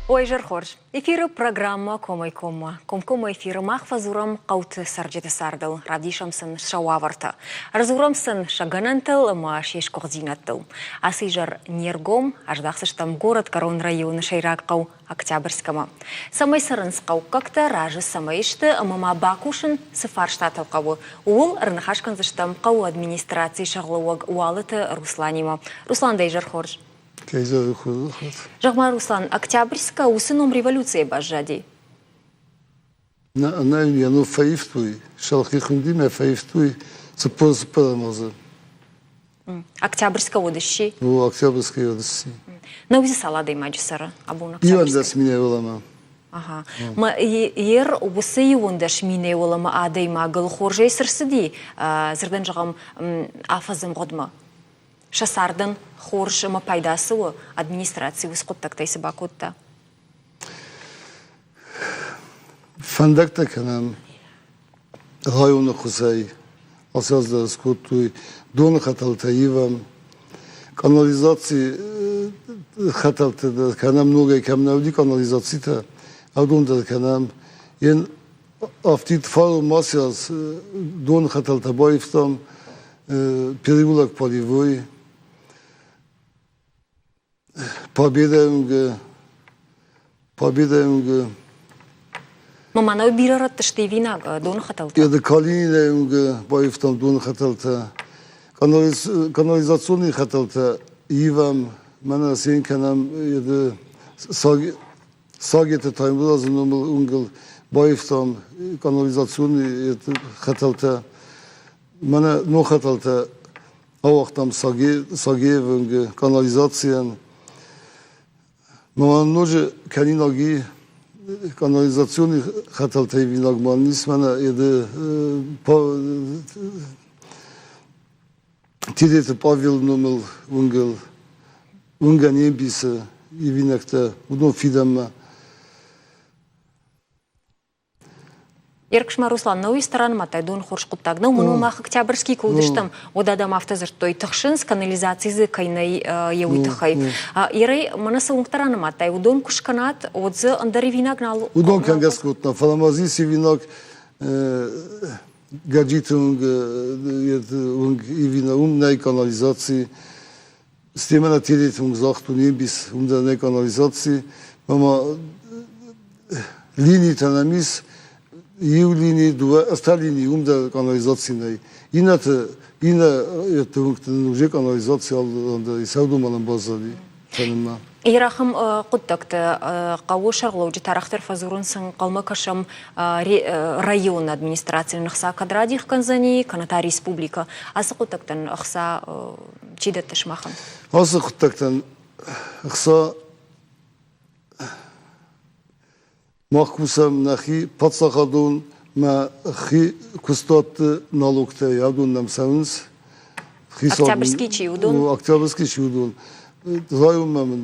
Ой, зӕрхорз! Эфиры программӕ Комӕй-коммӕ. Комкоммӕ эфиры мах фӕдзурӕм хъӕуты цӕрджыты цардыл, равдисӕм сын сӕ уавӕртӕ, ӕрдзурӕм сын сӕ гӕнӕнтыл ӕмӕ се сгуыхтдзинӕдтыл. Ацы изӕр не ргом аздахдзыстӕм горӕтгӕрон районы сӕйраг хъӕу Октябрьскӕмӕ. Цӕмӕй цӕрынц хъӕуккӕгтӕ, разы цӕмӕй сты ӕмӕ ма бакусын цы фарстатыл хъӕуы, ууыл ӕрныхас кӕндзыстӕм хъӕуы администрацийы сӕргълӕууӕг Уалыты Русланимӕ. Руслан, дӕ изӕр хорз! Кӕй зӕгъы хорз. Зӕгъ-ма, Руслан, Октябрьскӕ уыцы ном революцийӕ баззади? Нӕ, нӕ йӕ ном фӕивтой. Сӕлхи хуындимӕ фӕивтой 44 азы. Октябрьскӕ уыд сси? О, Октябрьскӕ уыд сси. Нӕ уыцы цал адӕймаджы цӕры абон Октябрьскӕ? 11 минӕй Ага. Ма ер уыцы 11 минӕй адӕймагыл хорзӕй цы рцыди, дзырдӕн зӕгъӕм, афӕдзы мгъуыдмӕ? Сӕ цардӕн хорз ӕмӕ пайда цы у, администраци уыцы хъуыддӕгтӕй цы бакодта? Фӕндӕгтӕ кӕнӕм районы хуызӕй. Ацы аз дӕр скодтой доны хӕтӕлтӕ ивӕм, канализаци хӕтӕлтӕ дӕр кӕнӕм ногӕй кӕм нӕ уыди канализацитӕ, уыдон дӕр кӕнӕм. Йын афтид фарон ма ацы аз доны хӕтӕлтӕ баивтам, переулок Полевой, Победа Победа Маманау бирӕ рӕтты сты ивинаг доны хӕтӕлтӕ. Еды Калининӕйы баивтам доны хӕтӕлтӕ. Канализационный хӕтӕлтӕ ивӕм, мӕнӕ сен кӕнӕм еды Сагеты Таймуразы номыл уынгыл баивтам канализационный хӕтӕлтӕ. Мӕнӕ ног хӕтӕлтӕ ауагътам Сагеевы канализацийӕн. Ма ноджы кӕнинаг и канализационный хӕтӕлтӕй винаг ма ис мӕнӕ еды Тедеты Павелы номыл уынгыл уынгӕн не мбисы ивинӕгтӕ, уыдон фидӕнмӕ. Ерксма Руслан, нӕу ресторан дон хорз хъуыддаг нӕу, мын мах Октябрьский куы уыдыстӕм, уӕд адӕм афтӕ дзырдтой, тыхсынц, канализаци дзы кӕй нӕй йӕ уый тыххӕй. Ерӕй, мӕнӕ цы уынгтӕ ранымадтай, уыдон куы скӕнат, уӕд дзы ӕндӕр ивинаг нал. Уыдон кӕнгӕ скодта, фӕлӕ ма дзы ис ивинаг Гаджиты уынг, уынг ивина, уым нӕй канализаци. Стемӕ нӕ Тереты уынг загътон, не мбис, уым дӕр нӕй канализаци. Ӕмӕ линитӕ нӕм ис, иу лини, дыууӕ, ӕртӕ лини, уым дӕр канализаци нӕй. Иннӕты, иннӕ уынгты нын уже канализаци алы ран дӕр и сӕудомӕнӕн баззади кӕнынмӕ. Ирахым хъуыддӕгты хъӕуы сӕргълӕуджытӕ арӕхдӕр фӕдзурынц, ӕнхъӕлмӕ кӕсӕм районы администрацийӕн ӕхца кӕд радих кӕндзӕни, кӕнӕ та республикӕ. Ацы хъуыддӕгтӕн ӕхца чи дӕтты сымахӕн? Ацы хъуыддӕгтӕн ӕхца мах кусӕм нӕхи паддзахадон мӕ хи куыстуӕтты налогтӕй, адон нӕм цӕуынц. Октябрьский чи уыдон? Октябрьский чи уыдон. Районмӕ мын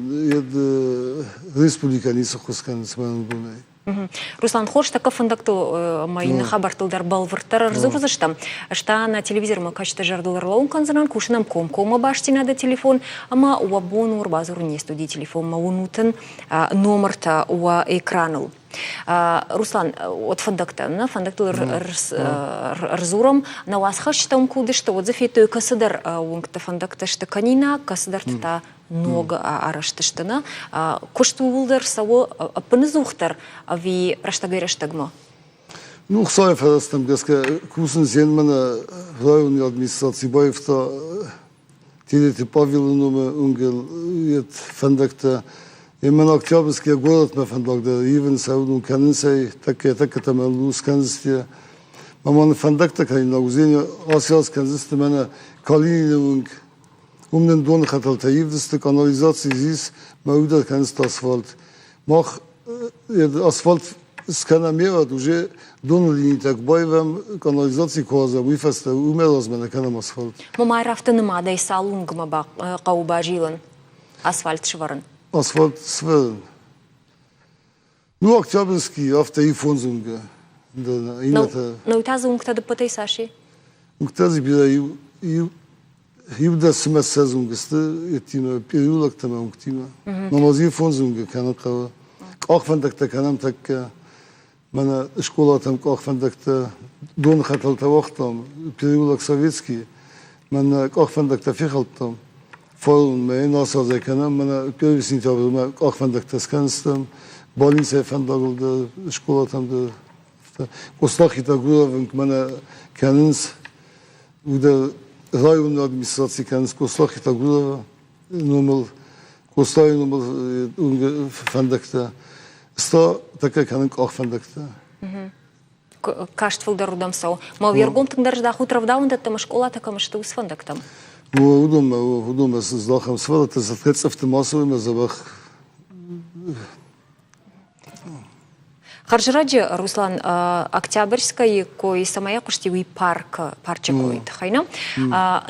республикӕ ницы ххуыс кӕнынц мӕнӕн уыдонӕй. Руслан, хорз тӕккӕ фӕндӕгтыл ӕмӕ иннӕ хабӕрттыл дӕр бӕлвырддӕр ӕрдзурдзыстӕм. Ӕз та нӕ телевизормӕ кӕсджыты зӕрдыл ӕрлӕууын кӕндзынӕн, кусын ӕм комкоммӕ бастдзинады телефон ӕмӕ уӕ бон у ӕрбадзурын не студийы телефонмӕ, уынут ын номыртӕ уӕ экраныл. Руслан, уӕд фӕндӕгтӕ, нӕ фӕндӕгтыл ӕрдзурӕм. Нӕ уацхӕсджытӕм куы уыдысты, уӕд дзы федтой кӕцыдӕр уынгты фӕндӕгтӕ сты кӕнинаг, кӕцыдӕрты та ног арӕзт сты, нӕ? Куыст ууыл дӕр цӕуы ӕппыныдзухдӕр ӕви рӕстӕгӕй-рӕстӕгмӕ? Ну, Хуыцауы фӕрӕзтӕм гӕсгӕ кусын зенмӕ нӕ районы администраци баивта Тедеты Павелы номы уынгыл фӕндӕгтӕ. Емӕ Октябрьская городмӕ фӕндаг дӕр ивынц, уыдон кӕнынц ӕй, тӕккӕ тӕккӕ тӕмӕн ус кӕндзысты. Ӕмӕ ма фӕндӕгтӕ кӕнинаг уыдзӕни, ацы аз кӕндзысты мӕнӕ Калинины уынг. Уым нын доны хӕтӕлтӕ ивдысты, канализаци ис, мӕ уый дӕр кӕнынц асфальт. Мах асфальт скӕнӕм егъӕд, уже доны линитӕ куы баивӕм, канализаци куы уадзӕм, уый фӕстӕ уымӕй размӕ нӕ кӕнӕм асфальт. Мамайы рафты нымадӕй цал уынгмӕ хъӕуы базилын, асфальт сӕвӕрын? Асфальт сӕвӕрын. Ну, Октябрьский, афтӕ и фондз уынгы. Иннӕтӕ. Ну, та дзы уынгтӕ дыппӕтӕй цас и? Уынгтӕ дзы бирӕ иу, иу иу дӕр цымӕ ссӕдз уынгы сты, еттимӕ, переулоктӕ ӕмӕ уынгтимӕ. Ма ма дзы иу фондз уынгы кӕнын хъӕуы. Къахвӕндӕгтӕ кӕнӕм тӕккӕ. Мӕнӕ скъолатӕм къахвӕндӕгтӕ, доны хӕтӕлтӕ уагътам, переулок Советский. Мӕнӕ къахвӕндӕгтӕ фехӕлдтам. Форуммӕ йын ацазӕй кӕнӕм, мӕнӕ первый сентябрьмӕ къахвӕндӕгтӕ скӕндзыстӕм, больницӕйы фӕндагыл дӕр, скъолатӕм дӕр. Къостахиты Гуровынг мӕнӕ кӕнынц, уыдӕр районы администраци кӕнынц Къостахиты Гурова номыл, Къостайы номыл фӕндӕгтӕ. Ста такӕ кӕнын къахфӕндӕгтӕ. Каст фылдӕр уыдӕм цӕуы. Мӕ уе ргом тынгдӕр здахут рӕвдауӕндӕттӕм, скъолатӕ кӕм сты, уыцы фӕндӕгтӕм? Уыдонмӕ, уыдонмӕ здахӕм. Сывӕллӕттӕ сӕ цъыфты ма цӕуой мӕ дзӕбӕх. Хӕрзраджы, Руслан, Октябрьскӕйы кой цӕмӕй хъуысти, уый парк, парчы кой тыххӕй, нӕ?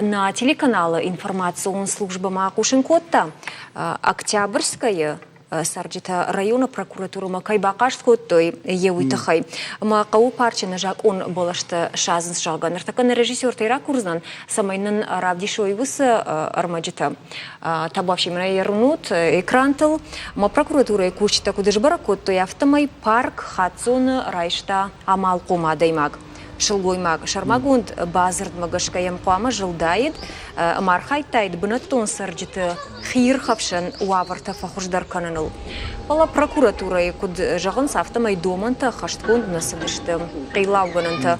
На телеканалы информацион службӕ ма хъусын кодта, Октябрьскӕйы цӕрджытӕ районы прокуратурӕмӕ кӕй бахъаст кодтой, йе уый тыххӕй. Ӕмӕ хъӕуы парчы нӕзакъон бӕлӕстӕ садзынц, зӕгъгӕ, ныртӕккӕ нӕ режиссертӕй ракурдзынӕн, цӕмӕй нын равдисой уыцы ӕрмӕджытӕ. Табуафсимӕ ӕрунут экрантыл. Ӕмӕ прокуратурӕйы кусджытӕ куыд сбӕрӕг кодтой, афтӕмӕй парк хаццоны райста амалхъом адӕймаг. Сылгоймаг сӕрмагонд бадзырдмӕ гӕсгӕ йӕм хъуамӕ зылдаид ӕмӕ архайдтаид бынӕттон цӕрджыты хиирхӕфсӕн уавӕртӕ фӕхуыздӕр кӕныныл. Фӕлӕ прокуратурӕйы куыд зӕгъынц, афтӕмӕй домӕнтӕ ӕххӕстгонд нӕ цыдысты. Хъеллаугӕнӕнтӕ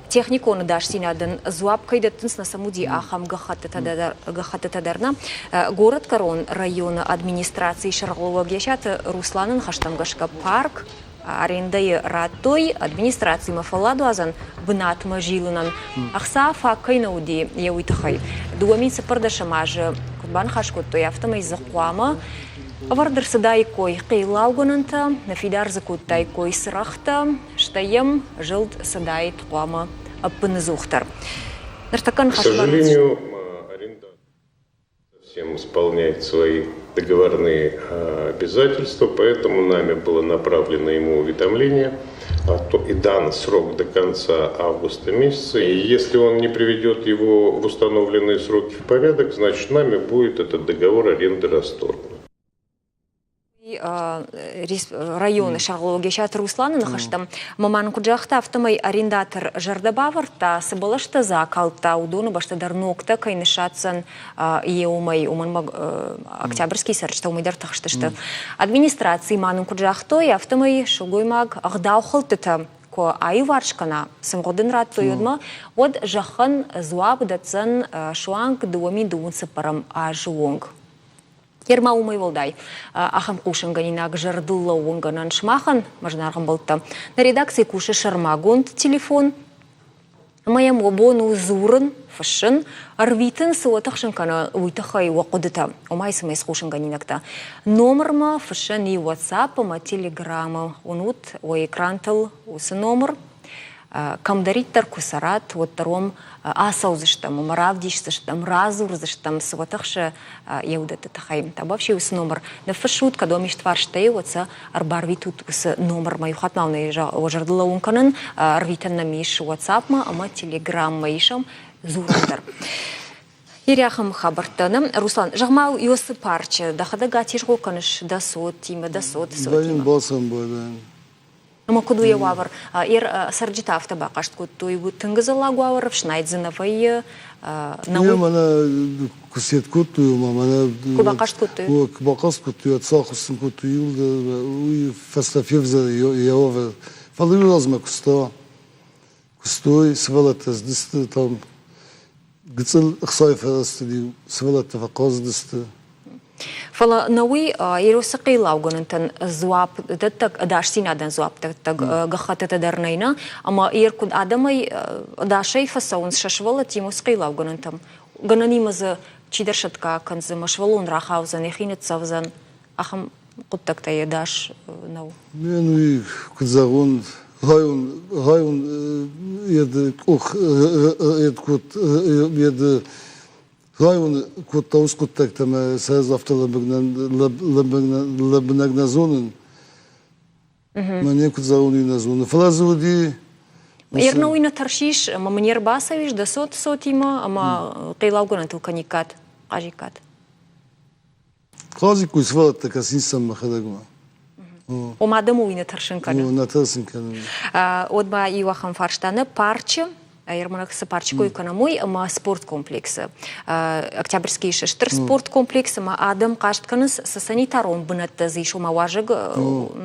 техникон ӕдасдзинадӕн дзуапп кӕй дӕттынц, нӕ сӕм уыди ахӕм гӕххӕттытӕ дӕр нӕ. Горӕтгӕрон районы администрацийы сӕргълӕууӕг Есаты Русланы ныхӕстӕм гӕсгӕ парк арендӕйы радтой администрацимӕ фӕлладуадзӕн бынатмӕ зилынӕн. Ӕхца фаг кӕй нӕ уыди, йӕ уый тыххӕй. 2014 азы куыд баныхас кодтой, афтӕмӕй дзы хъуамӕ ӕвӕрд ӕрцыдаиккой хъеллаугӕнӕнтӕ, ныффидар дзы кодтаиккой цырӕгътӕ, стӕй йӕм зылд цыдаид хъуамӕ ӕппынӕдзухдӕр. Ныртӕккӕ К сожалению, совсем исполняет свои договорные обязательства, поэтому нами было направлено ему уведомление и дан срок до конца августа месяца. И если он не приведет его в установленные сроки в порядок, значит, нами будет этот договор аренды расторгнут. Районы сӕргълӕууӕг Есаты Русланы ныхӕстӕм ма ма нын куыд загъта, афтӕмӕй арендатор зӕрдӕ бавӕрдта, цы бӕлӕстӕ дзы акалдта, уыдоны бӕсты дӕр ногтӕ кӕй ныссадздзӕн йе уымӕй, уымӕн ма Октябрьский цӕрджытӕ уымӕй дӕр тыхстысты. Администрацийы ма нын куыд загътой, афтӕмӕй сылгоймаг ӕгъдаухӕлдтытӕ куы аиуварс кӕна, цы мгъуыд ын радтой, уӕдмӕ, уӕд зӕххӕн дзуапп дӕтдзӕн суанг 2024 азы онг. Ерма уымӕй уӕлдай ахӕм хъусынгӕнинаг зӕрдыл лӕууынгӕнӕн сымахӕн, мӕ зынаргъ ӕмбӕлттӕ, нӕ редакцийы кусы сӕрмагонд телефон, ӕмӕ йӕм уӕ бон у дзурын, фыссын, ӕрвитын, цы уӕ тыхсын кӕны, уый тыххӕй уӕ хъуыдытӕ, ома смс хъусынгӕнинӕгтӕ. Номырмӕ фыссӕн и WhatsApp ӕмӕ Telegram-ы. Уынут уӕ экрантыл уыцы номыр. Кӕмдӕриддӕр куы цӕрат, уӕддӕр уӕм ацӕудзыстӕм ӕмӕ равдисдзыстӕм, радзурдзыстӕм, цы уӕ тыхсы йӕ уыдӕтты тыххӕй. Табуафси уыцы номыр ныффыссут, кӕд уӕм исты фарстӕй, уӕд сӕ ӕрбарвитут уыцы номырмӕ. Иу хатт ма уын уӕ зӕрдыл лӕууын кӕнын, ӕрвитӕн нӕм ис WhatsApp-мӕ ӕмӕ Telegram-мӕ исӕм дзурӕн дӕр. Ирӕхӕм хабӕрттӕ нӕм. Руслан, зӕгъ-ма, Иосы парчы дӕхӕдӕг атезгъо кӕныс дӕ цотимӕ, дӕ цоты цотимӕ? Бацӕмбӕлӕн. Ӕмӕ куыд у йӕ уавӕр? Цӕрджытӕ афтӕ бахъаст кодтой, тынг ӕдзӕллаг уавӕр, ӕфснайд дзы нӕ вӕййы. Нӕ, мӕнӕ куы сет кодтой, уымӕ мӕнӕ куы бахъаст кодтой? Куы бахъаст кодтой, уӕд сахуыссын кодтой иуылдӕр, уый фӕстӕ февзӕр йӕ уавӕр. Фӕлӕ иу размӕ куыста, куыстой, сывӕллӕттӕ цыдысты там, гыццыл ӕхцайы фӕрӕзтыл-иу сывӕллӕттӕ фӕхъазыдысты. Фӕлӕ нӕ уый Еросы хъеллаугӕнӕнтӕн дзуапп дӕттӕг, ӕдасдзинадӕн дзуапп дӕттӕг гӕххӕттытӕ дӕр нӕй нӕ, ӕмӕ ер куыд адӕмӕй ӕдасӕй фӕцӕуынц сӕ сывӕллӕттимӕ уыцы хъеллаугӕнӕнтӕм, гӕнӕнимӕ дзы чидӕр сӕтгӕ акӕндзӕн, мӕ сывӕллон рахаудзӕн, йӕхи ныццӕвдзӕн, ахӕм хъуыддӕгтӕй ӕдас нӕу. Мен уый куыд зӕгъон, район, район йӕд къух йӕд код йӕд Районы кодта уыцы хъуыддӕгтӕ ӕмӕ сӕ ӕз афтӕ лӕмбынӕг нӕ зонын. Мӕнӕ куыд зӕгъон, уый нӕ зонын. Фӕлӕ дзы уыди Ерна уый нӕ тӕрсис, ӕмӕ мын не рбацӕуис дӕ цот цотимӕ ӕмӕ хъеллаугӕнӕнтыл кӕниккат, хъазиккат. Хъазиккой сывӕллӕттӕ кӕсынц сӕм мӕхӕдӕгмӕ. Ома адӕмы уый нӕ тӕрсын кӕны? Нӕ тӕрсын кӕны. Уӕд ма иу ахӕм фарста нӕ парчы Ерманах цы парчы кой кӕнӕм, уый ӕмӕ спорткомплексы. Октябрьский ис стыр спорткомплекс, ӕмӕ адӕм хъаст кӕнынц, цы санитарон бынӕттӕ дзы ис, ома уазӕг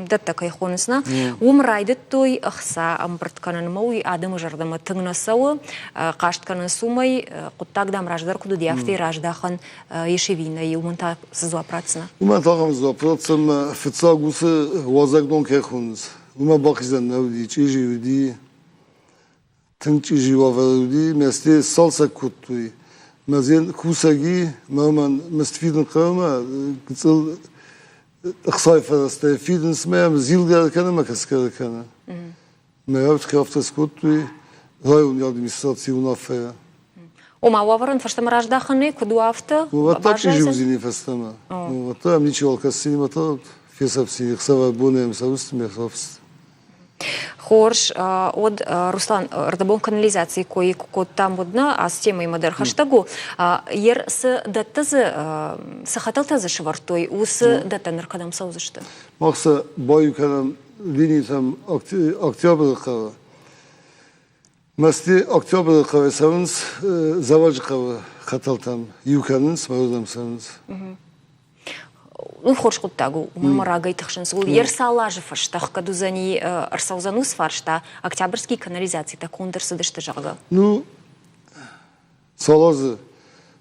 дӕттӕ кӕй хонынц, нӕ, уым райдыдтой ӕхца ӕмбырд кӕнын, ӕмӕ уый адӕмы зӕрдӕмӕ тынг нӕ цӕуы. Хъаст кӕнынц уымӕй, хъуыддаг, дам, раздӕр куыд уыди, афтӕ раздахӕн ис ӕви нӕ, уымӕн та цы дзуапп ратдзынӕ? Уымӕн та ахӕм дзуапп ратдзӕн, фыццаг уыцы уазӕгдон кӕй хонынц, уымӕ бахизӕн нӕ уыди, чъизи уыди, Тынг чъизи уавӕр уыди, мӕсте сцалцӕг кодтой. Мӕ зен кусӕги мӕ уымӕн мызд фидын хъӕуы мӕ гыццыл ӕхцайы фӕрӕзтӕй фидынц мӕ зилгӕ кӕны мӕ кӕсгӕ кӕны. Мӕ афтӕ скодтой районы администрацийы уынаффӕйӕ. Ома уавӕрӕн фӕстӕмӕ раздахӕн нӕй, куыд у афтӕ? Уӕд та чъизи уыдзини фӕстӕмӕ. Уӕд та ничиуал кӕсдзини мӕ та фесӕфдзини, ӕхсӕвӕ бонӕй ӕм цӕуыс ме хсӕвст. Хорз, уӕд Руслан, ӕрдӕбон канализацийы кой куы кодтам, уӕд нӕ ацы темӕимӕ дӕр хӕстӕг у. Ер цы дӕттӕ дзы, цы хӕтӕлтӕ дзы сӕвӕрдтой, уыцы дӕттӕ ныр кӕдӕм цӕудзысты? Мах сӕ баиу кӕнӕм линитӕм Октябры хъӕуы. Мӕсти Октябры хъӕуы цӕуынц Дзӕуӕджыхъӕуы хӕтӕлтӕм, иу кӕнынц, мӕ уырдӕм цӕуынц. Уый хорз хъуыддаг у, уымӕн ӕмӕ рагӕй тыхсынц. Уый ӕрцал азы фӕстӕ ӕхгӕд уыдзӕни, ӕрцӕудзӕн уыцы фарста, Октябрьский канализацитӕ конд ӕрцыдысты, зӕгъгӕ. Ну, цал азы?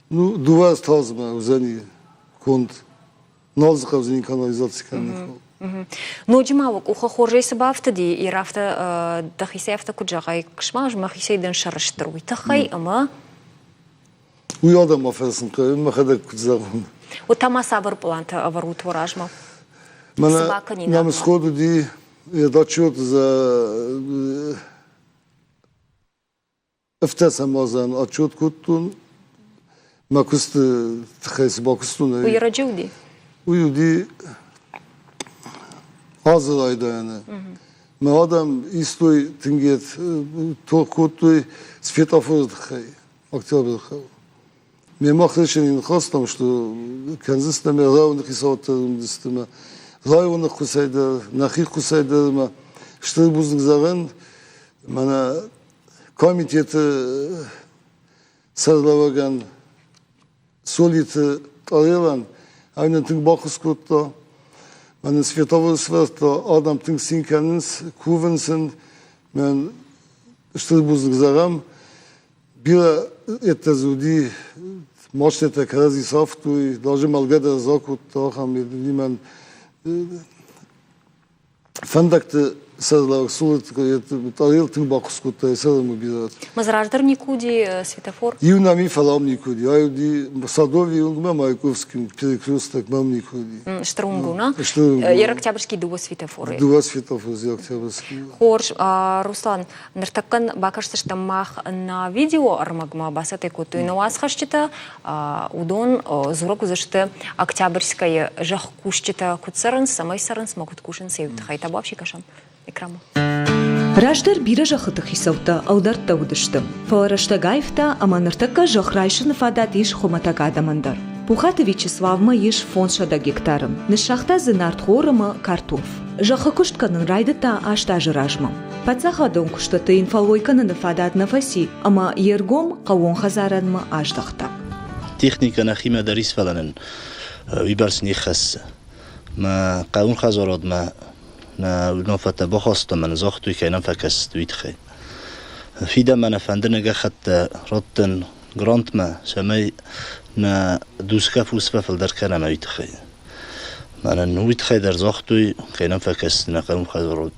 Ну, дыууӕ азмӕ уыдзӕни конд. Нал дзы хъӕудзӕни канализаци кӕнын. Ноджы ма уӕ къухы хорзӕй цы бафтыди, йе афтӕ дӕхицӕй афтӕ куыд зӕгъай, ксма ӕз мӕхицӕй дӕн сӕрыстыр уый тыххӕй, ӕмӕ Уый адӕммӕ фӕрсын хъӕуы, мӕхӕдӕг куыд зӕгъон. Уӕд та ма цавӕр пълантӕ ӕвӕрут уӕ размӕ? Мӕнӕ нӕм сход уыди отчет за ӕфтӕсӕмазӕн отчет кодтон. Мӕ куысты тыххӕй цы бакуыстон. Уый ӕрӕджы уыди? Уый уыди азы райдайӕны. Мӕ адӕм истой тынгет тох кодтой светофоры тыххӕй. Октябрьхъӕу. Мемӕ хъусыны ныхӕстӕм, что кӕндзыстӕм районы хицауадтӕ уындзыстӕм, районы хъусӕй дӕр, нӕхи хъусӕй дӕр ӕмӕ стыр бузныг зӕгъӕн, мӕнӕ комитеты сӕргълӕууӕгӕн Солиты Тъарелӕн, ай нын тынг баххуыс кодта. Мӕнӕ световой сфӕрдта, адӕм тынг цин кӕнынц, кувынц ын. Мӕн стыр бузныг зӕгъӕм, Бирӕ еттӕ дзы уыди, машинӕтӕ кӕрӕдзи цавтой, даже мӕлгӕ дӕр дзы акодта, ахӕм лимӕн фӕндӕгты сӕргълӕууӕг Цъӕрыл тынг баххуыс кодта йӕ сӕрыл бирӕ. Ма раздӕр никуы уыди светофор? Иу нӕм фӕлӕ ам никуы уыди. Ай уыди Садовий уынгмӕ, Маяковский перекресток мӕм никуы уыди. Стыр уынг у, на? Стыр уынг. Ер Октябрьский дыууӕ светофоры. Дыууӕ светофоры Октябрьский. Хорз, Руслан, Ныртӕккӕ бакӕсдзыстӕм мах нӕ видеоӕрмӕгмӕ, бацӕттӕ кодтой нӕ уацхӕсджытӕ. Уыдон дзурӕг уыдзысты Октябрьскӕйы зӕхкусджытӕ куыд цӕрынц, цӕмӕй цӕрынц ӕмӕ куыд кусынц, уый тыххӕй. Табуафси кӕсӕм экранмӕ. Раздӕр бирӕ зӕххыты хицӕуттӕ ӕлдӕрттӕ уыдысты, фӕлӕ рӕстӕг аивта ӕмӕ ныртӕккӕ зӕхх райсыны фадат ис хуымӕтӕг адӕмӕн дӕр. Пухаты Вячеславмӕ ис 500 гектары. Ныссагъта дзы нартхор ӕмӕ картоф. Зӕххы куыст кӕнын райдыдта 8 азы размӕ. Паддзахадон куыстыты йын фӕллой кӕныны фадат нӕ фӕци ӕмӕ йе ргом хъӕууон хӕдзарадмӕ аздӕхта. Техникӕ нӕхимӕ дӕр ис, фӕлӕ нын уыйбӕрц не ххӕссы. Мӕ хъӕууон хӕдзарадмӕ нӕ уынаффӕтӕ бахастам ӕмӕ нын загътой, кӕй нӕм фӕкӕсдзысты, уый тыххӕй. Фидӕнмӕ нӕ фӕнды нӕ гӕххӕттӕ раттын грантмӕ, цӕмӕй нӕ дусгӕ фос фӕфылдӕр кӕнӕм, уый тыххӕй. Мӕнӕн уый тыххӕй дӕр загътой, кӕй нӕм фӕкӕсдзысты нӕ хъӕууон хӕдзарад.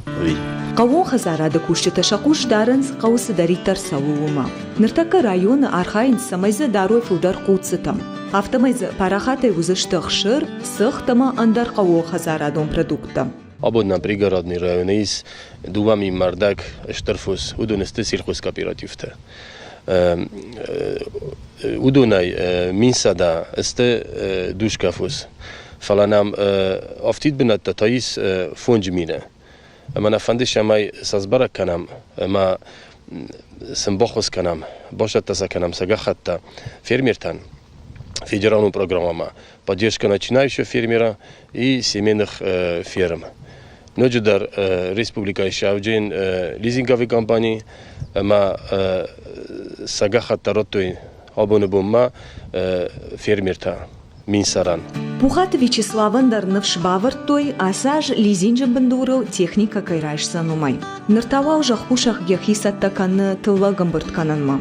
уый. Хъӕууон хӕдзарады кусджытӕ сӕ хъус дарынц, хъӕуы цыдӕриддӕр цӕуы, уымӕ. Ныртӕккӕ районы архайынц, цӕмӕй дзы дарой фылдӕр хъуццытӕ. Афтӕмӕй дзы парахатӕй уыдзысты ӕхсыр, цыхт ӕмӕ ӕндӕр хъӕууонхӕдзарадон продукттӕ. Абон нӕ пригородный районы ис дыууӕ мин мӕрдӕг стыр фос, уыдон сты сельхозкооперативтӕ. Уыдонӕй 1100 сты дусгӕ фос. Фӕлӕ нӕм афтид бынӕттӕ та ис 5000. Ӕмӕ нӕ фӕнды, цӕмӕй сӕ сбӕрӕг кӕнӕм ӕмӕ сын баххуыс кӕнӕм, басӕттӕ сӕ кӕнӕм сӕ гӕххӕттӕ фермертӕн. федералон программӕмӕ «Поддержка начинающего фермера и семейных ферм». Ноджыдӕр республикӕйы сӕвджын лизинговый компани ӕмӕ сӕ гӕххӕтт радтой абоны бонмӕ фермертӕ Минсарӕн. Пухаты Вячеславӕн дӕр ныфс бавӕрдтой, ацы аз лизинджы бындурыл техникӕ кӕй райсдзӕн, уымӕй. Ныр та уал зӕхкусӕг йӕхи цӕттӕ кӕны тыллӕг ӕмбырд кӕнынмӕ.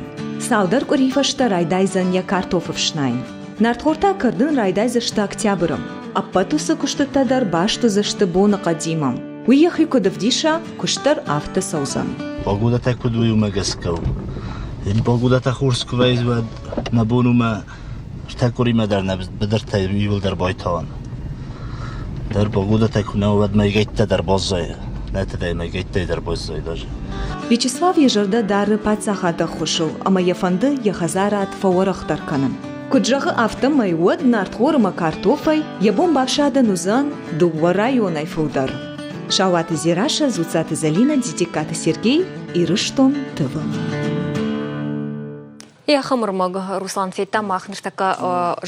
Цалдӕр къуыри фӕстӕ райдайдзӕн йӕ картоф ӕфснайын. Нартхор та кӕрдын райдайдзысты октябры. Ӕппӕт уыцы куыстытӕ дӕр баст уыдзысты боныхъӕдимӕ. Уый йӕхи куыд ӕвдиса, куыст дӕр афтӕ цӕудзӕн. Погодӕтӕ куыд уый, уымӕ гӕсгӕ у. Погодӕтӕ хорз куы вӕййы, уӕд нӕ бон у мӕ ӕртӕ къуыримӕ дӕр нӕ быдыртӕ иууылдӕр байтауӕн. Дӕр погодӕтӕ куы нӕ уӕд мӕйгӕйттӕ дӕр баззайы. Нӕтыдӕй мӕйгӕйттӕй дӕр баззайы даже. Вячеслав йӕ зӕрдӕ дары паддзахады ӕххуысыл ӕмӕ йӕ фӕнды йӕ хӕдзарад фӕуӕрӕхдӕр кӕнын. Куыд зӕгъы, афтӕмӕй уӕд нартхор ӕмӕ картофӕй йӕ бон бафсадӕн уыдзӕн дыууӕ районӕй фылдӕр. Сауаты Дзерассӕ, Дзуццаты Зӕлинӕ, Дзитиккаты Сергей, Ирыстон ТВ. Ахӕм ӕрмӕг Руслан федта мах ныртӕккӕ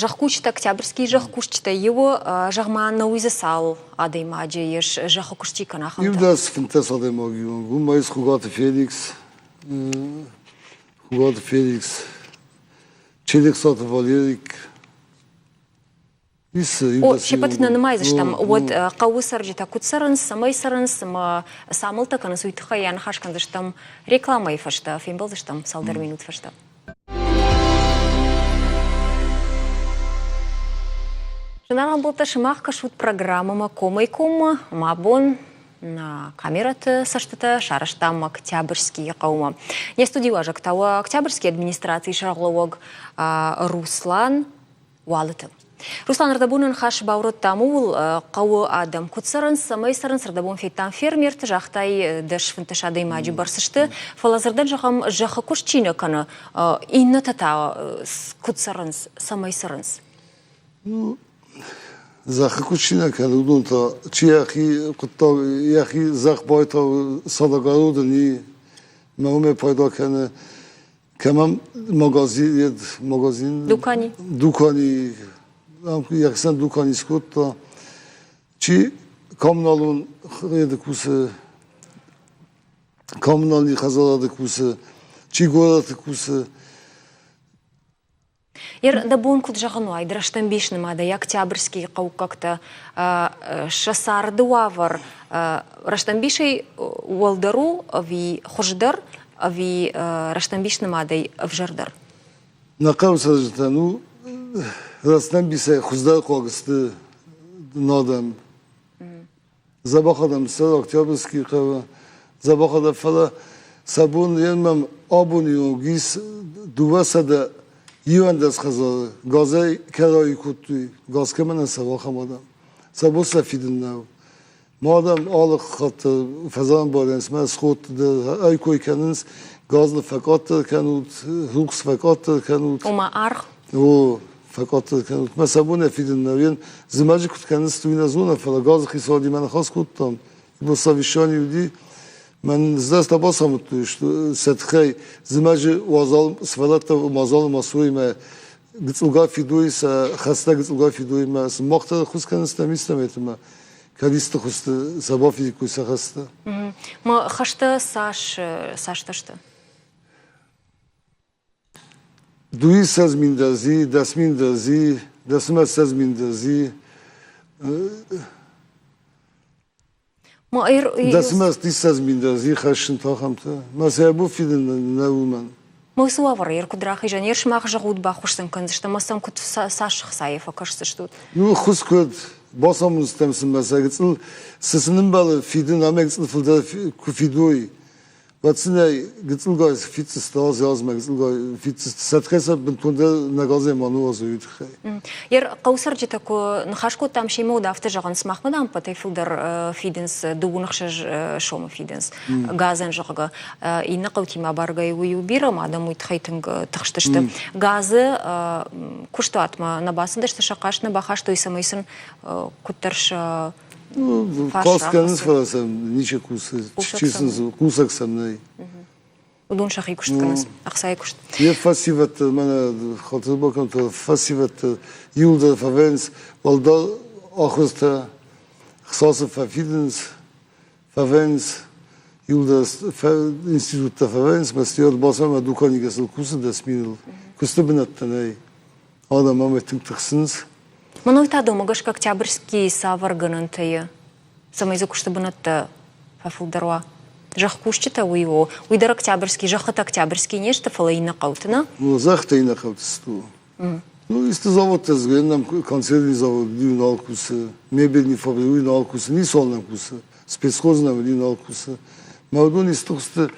зӕхкусджытӕ, Октябрьский зӕхкусджытӕ иуы, зӕгъ-ма, нӕуый дзы цал адӕймаджы ис зӕххы куыст чи кӕны, ахӕмтӕ? Иу дӕс 15 адӕймаги онг. Уым ма ис Хугаты Феликс, Хугаты Феликс, Челехсаты Валерик. О, се ппӕт нӕ нымайдзыстӕм, уӕд хъӕуы цӕрджытӕ куыд цӕрынц, цӕмӕй цӕрынц ӕмӕ цы амӕлттӕ кӕнынц, уый тыххӕй аныхас кӕндзыстӕм рекламӕйы фӕстӕ, фембӕлдзыстӕм цалдӕр минут фӕстӕ. Зынаргъ ӕмбӕлттӕ, сымах кӕсут программӕмӕ комӕй-коммӕ. Мӕ бон нӕ камерӕты цӕстытӕ сарӕзтам Октябрьскийы хъӕумӕ. Не студийы уазӕг та у Октябрьскийы администрацийы сӕргълӕууӕг Руслан Уалыты. Руслан, ӕрдӕбоны ныхас баурӕдтам ууыл, хъӕуы адӕм куыд цӕрынц, цӕмӕй цӕрынц, ӕрдӕбон федтам фермерты, загътай, 10-15 адӕймаджы бӕрц сты, фӕлӕ дзырдӕн зӕгъӕм, зӕххы куыст чи нӕ кӕны, иннӕтӕ та куыд цӕрынц, цӕмӕй цӕрынц? Ну, зӕххы куыст чи нӕ кӕны, уыдон та, чи йӕхи хъуыддаг, йӕхи зӕхх байтауы садагородын и, мӕ уымӕй пайда кӕны. Кӕмӕн магазин, магазин Дукани. Дукани, йӕхицӕн дукани скодта. Чи коммуналон хъеды кусы, коммунальный хӕдзарады кусы, чи горӕты кусы. Ер дӕ бон куыд зӕгъын уайд, рӕстӕмбис нымадӕй Октябрьскийы хъӕуккӕгтӕ сӕ царды уавӕр рӕстӕмбисӕй уӕлдӕр у ӕви хуыздӕр, ӕви рӕстӕмбис нымадӕй ӕвзӕрдӕр? Нӕ хъӕуы цӕрджытӕн у рӕстӕмбисӕй хуыздӕр хъуаг сты адӕм. Дзӕбӕх адӕм сӕ Октябрьский хъӕуы, дзӕбӕх адӕм, фӕлӕ сӕ бон мӕм абони онг ис 211 хӕдзары газӕй кӕрӕй кодтой, газ кӕмӕн нӕ цӕуы, ахӕм адӕм. Сӕ бон сӕ фидын нӕу. Ма адӕм алы хатт фӕзӕн барынц, мӕ сходты дӕр ӕй кой кӕнынц, газ фӕкъаддӕр кӕнут, рухс фӕкъаддӕр кӕнут. Ома аргъ? О, фӕкъаддӕр кӕнут. Мӕ сӕ бон фидын нӕу. Зымӕджы куыд кӕнынц, уый нӕ зонын, фӕлӕ газы хицауадимӕ ныхас кодтам. Бо совещание уыди. Мӕн здӕхтӕ бацамыдтой, что сӕ тыххӕй зымӕджы уазал сывӕллӕттӕ уазал ма суой мӕ гыцъылгай фидой, сӕ хӕстӕ гыцъылгай фидой мӕ сын мах дӕр ӕххуыс кӕнынц нӕ мистӕмӕйты мӕ кӕд исты хуызты сӕ бафидиккой сӕ хӕстӕ. Ма хӕстӕ цас цастӕ сты? 22 000 дӕзи, 10 000 дӕзи, 10 000 дӕзи. Дӕсмӕ 20 000 дӕзи хӕссын ахӕмтӕ. Мӕ сӕ бон фидын нӕ уымӕн. Уыцы уавӕры йӕ куыд рахизӕн, йе сымах зӕгъут баххуыс сын кӕндзыстӕм ӕмӕ сӕм куыд цас хцайы фӕкӕсдзыстут? Ну, ӕххуыс куыд бацамондзыстӕм сын мӕ сӕ гыцъыл, цы сын ӕмбӕлы фидын, ӕмӕ гыцъыл фылдӕр куы фидой, Уӕд сын ӕй гыцъылгай фиддзысты аз азмӕ гыцъылгай фиддзысты. Сӕ тыххӕй сӕ бынтондӕр нӕ газӕй ма ныуадзой, уый тыххӕй. Ер хъӕуы цӕрджытӕ куы ныхас кодтам семӕ, уӕд афтӕ зӕгъынц, махмӕ дам ӕппӕтӕй фылдӕр фидынц, 26 сомы фидынц газӕн, зӕгъгӕ. Иннӕ хъӕутимӕ абаргӕйӕ уый у бирӕ, ӕмӕ адӕм уый тыххӕй тынг тыхстысты. Газы куыстуатмӕ нӕ бацыдысты, сӕ хъаст нӕ бахастой, цӕмӕй сын куыддӕр сӕ Хъаст кӕнынц, фӕлӕ сӕм ничи хъусы, чи сын хъусӕг сӕм нӕй. Уыдон сӕхи куыст кӕнынц, ӕхцайы куыст. Йе фӕсивӕдты, мӕнӕ хатыр бакӕнут, фӕсивӕдты иуылдӕр фӕвӕййынц уӕлдӕр ахуыртӕ, хца сын фӕфидынц, фӕвӕййынц, иуылдӕр институттӕ фӕвӕййынц, мӕ стӕй бацӕуӕм дуканигӕсыл кусы 10 000-ыл. Куысты бынӕттӕ нӕй. Адӕм ӕмӕ тынг тыхсынц. Мӕнӕй та домӕ гӕсгӕ Октябрьскийы цавӕр гӕнӕнтӕ и, цӕмӕй дзы куысты бынӕттӕ фӕфылдӕр уа? Зӕхкусджытӕ уый у, уый дӕр Октябрьский, зӕххытӕ Октябрьский не сты, фӕлӕ иннӕ хъӕуты, нӕ? Ну, зӕххытӕ иннӕ хъӕуты сты. Ну, исты заводтӕ нӕм консервный завод уый нал кусы, мебельный фабрик уый нал кусы, ницуал нӕм кусы, спецхоз нӕм уый нал кусы. Мӕ уыдон исты хуызты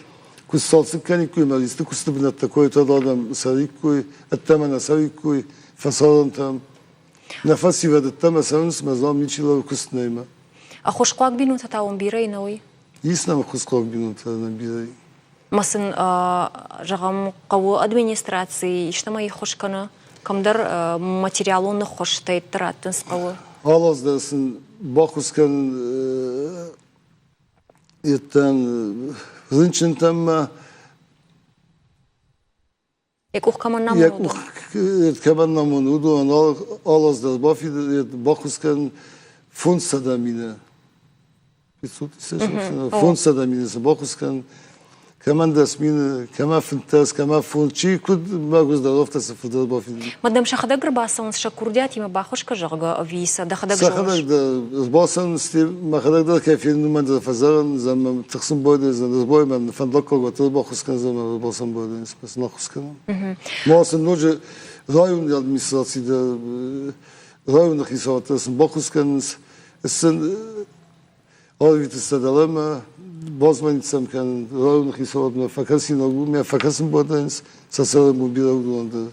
куы сцалцӕг кӕниккой, ӕмӕ исты куысты бынӕттӕ кой, уӕд адӕм цӕриккой, ӕддӕмӕ нӕ цӕуиккой, фӕсарӕнтӕм. Нӕ фӕсивӕд ӕддӕмӕ цӕуынц, мӕ зам ничи лӕууы куыст нӕймӕ. Ӕххуысхъуаг бинонтӕ та уым бирӕ и, нӕ уый? Ис нӕм ӕххуысхъуаг бинонтӕ нӕ бирӕ. Ма сын, зӕгъӕм, хъӕуы администраци истӕмӕй ӕххуыс кӕны? Кӕмдӕр материалон ӕххуыстӕ раттынц хъӕуы? Алаз дӕр сын баххуыс кӕнын йедтӕн рынчынтӕм ма Йӕ къух кӕмӕн намоны, Йӕ къух кӕмӕн намоны, уыдонӕн алаз дӕр баххуыс кӕнын 500 000. 500 000 сын баххуыс кӕнын. Кӕмӕн 10 000, кӕмӕ 15, кӕмӕ 5, чи куыд мӕгуыздӕр, афтӕ цы фылдӕр бафидын. Ма дӕм сӕхӕдӕг ӕрбацӕуынц сӕ курдиатимӕ баххуыс кӕ, зӕгъгӕ, ӕви сӕ дӕхӕдӕг зоныс? Сӕхӕдӕг дӕр бацӕуынц, мӕхӕдӕг дӕр кӕй фенын, уымӕн дӕр фӕзӕгъын, зӕгъ, тыхсын байдайдзӕн, ӕз мӕн фӕндаггаг уӕддӕр баххуыс кӕндзӕн ӕмӕ бацӕуын байдайынц, сын ӕххуыс кӕнын. Ма сын ноджы районы администраци дӕр, районы хицауад дӕр сын баххуыс кӕнынц, сын арвиты сӕ дӕлӕмӕ, базвонить сӕм кӕнын районы хицауадмӕ, фӕкӕсинаг у, мӕ фӕкӕсын байдайынц, сӕ цӕрӕнбон бирӕ уыдон дӕр.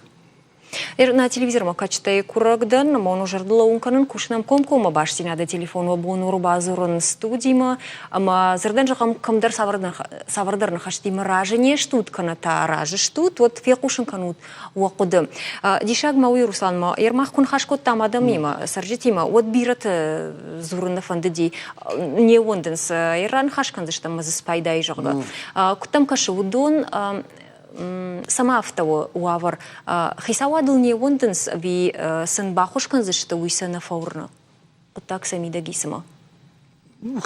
На телевизормӕ кӕсджытӕй курӕг дӕн, ӕмӕ зӕрдыл лӕууын кӕнын, кусынӕм комкоммӕ бастдзинады телефон уӕ бон у ӕрбадзурын студимӕ ӕмӕ дзырдӕн зӕгъӕм, кӕмдӕр цавӕрдӕр ныхӕстимӕ разы не стут кӕнӕ та разы стут, уӕд фехъусын кӕнут уӕ хъуыды. Диссаг ма уый, Руслан, ма Ермах куы ныхас кодтам адӕмимӕ, цӕрджытимӕ, уӕд бирӕты дзурын нӕ фӕндыди, не ууӕндынц, раныхас кӕндзыстӕм ӕмӕ дзы спайда и, зӕгъгӕ. Куыд дӕм кӕсы, уыдон цӕмӕ афтӕ у уавӕр? Хицауадыл не ууӕндынц ӕви сын баххуыс кӕндзысты, уый сӕ нӕ фӕуырны? Хъуыддаг сӕ мидӕг и цымӕ?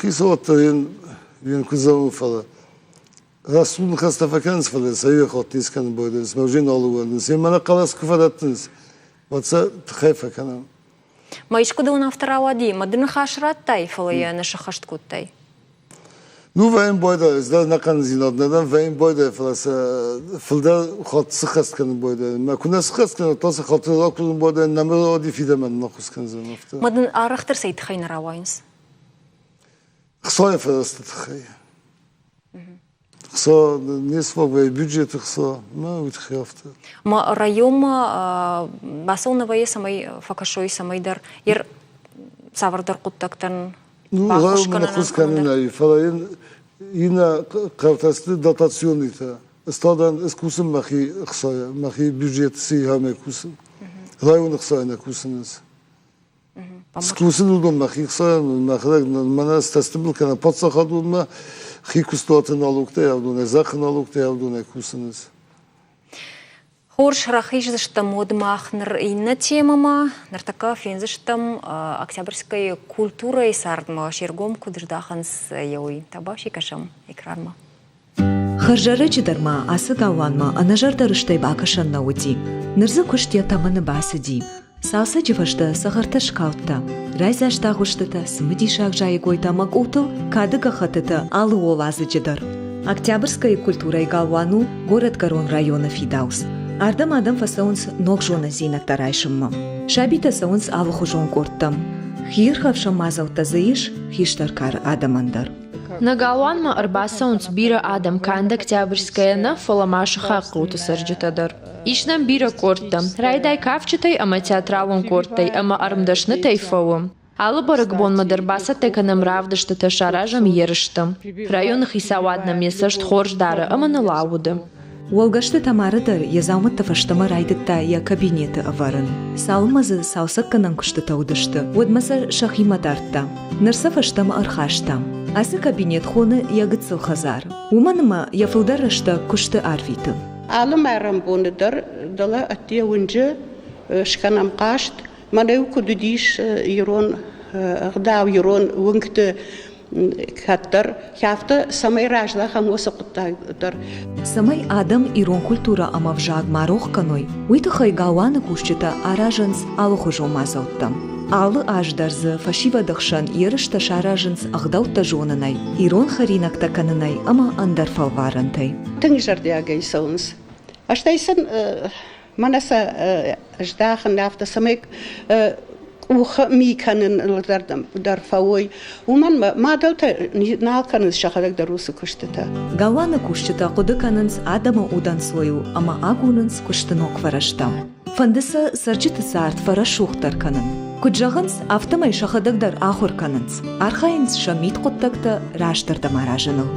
Хицауад та йын куы зӕгъы, фӕлӕ рӕсугъд ныхӕстӕ фӕкӕнынц, фӕлӕ сӕ иу хатт не скӕнын байдайынц, мӕ уже нал ууӕндынц. Мӕнӕ хъӕлӕс куы фӕдӕттынц, уӕд сӕ тыххӕй фӕкӕнӕм. Ма искуы дӕ уынаффӕ рауади, мӕ ды ныхас радтай, фӕлӕ йӕ нӕ сӕххӕст кодтай? Ну, вӕййын байдайы, ӕз дӕр нӕхъӕндзинад нӕ дӕн, вӕййын байдайы, фӕлӕ сӕ фылдӕр хатт сыххӕст кӕнын байдайы. Мӕ куы нӕ сыххӕст кӕнон, та сӕ хатыр ракурын байдайын, нӕ мӕ рауади фидӕмӕ нӕ хъус кӕндзӕн афтӕ. Ма дын арӕхдӕр цӕй тыххӕй нӕ рауайынц? Хцайы фӕрӕзты тыххӕй. Хца не сфаг вӕййы бюджеты хца, мӕ уый тыххӕй афтӕ. Ма районмӕ бацӕуын нӕ вӕййы, цӕмӕй фӕкӕсой, цӕмӕйдӕр ер цавӕрдӕр хъуыддӕгтӕн Ну, районмӕ ныххуыс кӕнынӕй, фӕлӕ йын иннӕ хъӕутӕ сты дотационныйтӕ. Стадӕн ӕз кусын мӕхи хцайӕ, мӕхи бюджет цы кусын. Районы хцайӕ нӕ кусынц. Скусын уыдон мӕхи хцайӕн, мӕхӕдӕг мӕнӕ стӕстыбыл кӕнӕ паддзахадонмӕ хи куыстуаты налогтӕ явдонӕй, зӕххы налогтӕ явдонӕй кусынц. Хорз, рахиздзыстӕм уӕд мах ныр иннӕ темӕмӕ. Ныртӕккӕ фендзыстӕм Октябрьскӕйы культурӕйы цардмӕ се ргом куыд здахынц, уый. Табаси кӕсӕм экранмӕ. Хӕрзӕрӕджы дӕр ма ацы галуанмӕ ӕнӕзӕрдӕрыстӕй бакӕсӕн нӕ уыди. Ныр дзы куыст йӕ тӕмӕны бацыди. Цалцӕджы фӕстӕ цӕхӕртӕ скалдта. Райдзаст агъуыстытӕ, цымыдисаг зайӕгойтӕ ӕмӕ къултыл кады гӕххӕттытӕ алы уӕладзыджы дӕр. Октябрьскӕйы культурӕйы галуан у горӕтгӕрон районы фидауц. Ардӕм адӕм фӕцӕуынц ног зонындзинӕдтӕ райсынмӕ. Сабитӕ цӕуынц алыхуызон къордтӕм. Хиирхӕфсӕн мадзӕлттӕ дзы ис хистӕр кары адӕмӕн дӕр. Нӕ галуанмӕ ӕрбацӕуынц бирӕ адӕм канд Октябрьскӕйӕ нӕ, фӕлӕ ма сыхаг хъӕуты цӕрджытӕ дӕр. Ис нӕм бирӕ къордтӕ, райдай кафджытӕй ӕмӕ театралон къордтӕй ӕмӕ ӕрмдӕснытӕй фӕуы. Алы бӕрӕгбонмӕ дӕр бацӕттӕ кӕнӕм равдыстытӕ, саразӕм ерыстӕ. Районы хицауад нӕм йӕ цӕст хорз дары ӕмӕ ныл ауды. Уӕлгӕсты Тамарӕ дӕр йӕ дзаумӕттӕ фӕстӕмӕ райдыдта йӕ кабинеты ӕвӕрын. Цалынмӕ дзы цалцӕггӕнӕн куыстытӕ уыдысты, уӕдмӕ сӕ сӕхимӕ дардта. Ныр сӕ фӕстӕмӕ ӕрхаста. Ацы кабинет хоны йӕ гыццыл хӕдзар, уымӕн ӕмӕ йӕ фылдӕр рӕстӕг куысты арвиты. Алы майрӕмбоны дӕр дӕлӕ ӕдде уынджы скӕнӕм хъазт. Мӕнӕ-иу куыд уыдис ирон ӕгъдау, ирон уынгты кӕддӕр, афтӕ цӕмӕй раздахӕм уыцы хъуыддаг дӕр. Цӕмӕй адӕм ирон культурӕ ӕмӕ ӕвзаг ма рох кӕной, уый тыххӕй галуаны кусджытӕ аразынц алыхуызон мадзӕлттӕ. Алы аз дӕр дзы фӕсивӕды хсӕн ерыстӕ саразынц ӕгъдӕуттӕ зонынӕй, ирон хӕринӕгтӕ кӕнынӕй ӕмӕ ӕндӕр фӕлварӕнтӕй. Тынг зӕрдиагӕй цӕуынц. Стӕй сын мӕнӕ сӕ здахын афтӕ, цӕмӕй къухы ми кӕнын дӕр фӕуой. Уымӕн мадӕлтӕ нал кӕнынц сӕхӕдӕг дӕр уыцы куыстытӕ. Галуаны кусджытӕ хъуыды кӕнынц адӕмы удӕнцойыл ӕмӕ агурынц куысты ног фӕрӕзтӕ. Фӕнды сӕ цӕрджыты цард фӕрӕсугъддӕр кӕнын. Куыд зӕгъынц, афтӕмӕй сӕхӕдӕг дӕр ахуыр кӕнынц, архайынц сӕ мидхъуыддӕгтӕ рӕстӕрдӕм аразыныл.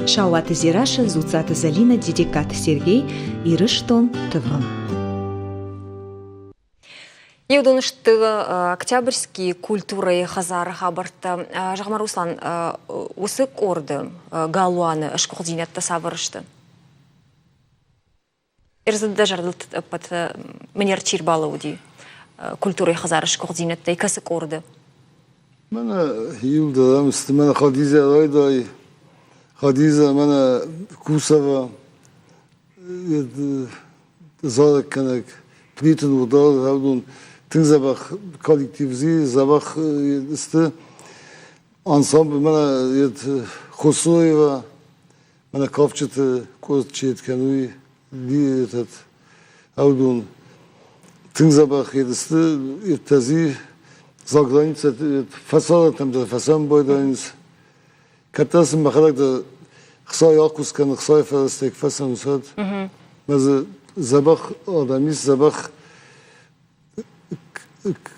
Сауаты Дзерассӕ, Дзуццаты Зӕлинӕ, Дедегкаты Сергей, Ирыстон, ТВ. Иудон сты Октябрьский культурӕйы хӕдзары хабӕрттӕ. Зӕгъ-ма, Руслан, уыцы къорды галуаны сгуыхтдзинӕдтӕ цавӕр сты? Ӕрдзы дӕ зӕрдыл ӕппӕт мын чи рбалӕууыди культурӕйы хӕдзары сгуыхтдзинӕдтӕй кӕцы къорды? Мӕнӕ иуылдӕр ам сты, мӕнӕ Хадизӕ райдай, Хадизӕ, мӕнӕ Кусова, зарӕггӕнӕг Плиты Нурдар, уыдон тынг дзӕбӕх коллектив зи, дзӕбӕх сты. Ансамбль мӕнӕ Хосоева, мӕнӕ кафджыты къорд чет кӕнуй, этот ӕвдон тынг дзӕбӕх едысты, еттӕзи за граница фӕсарӕнтӕм дӕр фӕсӕмбӕлдӕнц. Кӕддӕр сын мӕхӕдӕг дӕр Хцай ӕххуыс кӕны, Хцай фӕрӕзтӕй фӕцӕуынц. Мӕ дзы дзӕбӕх адӕм ис, дзӕбӕх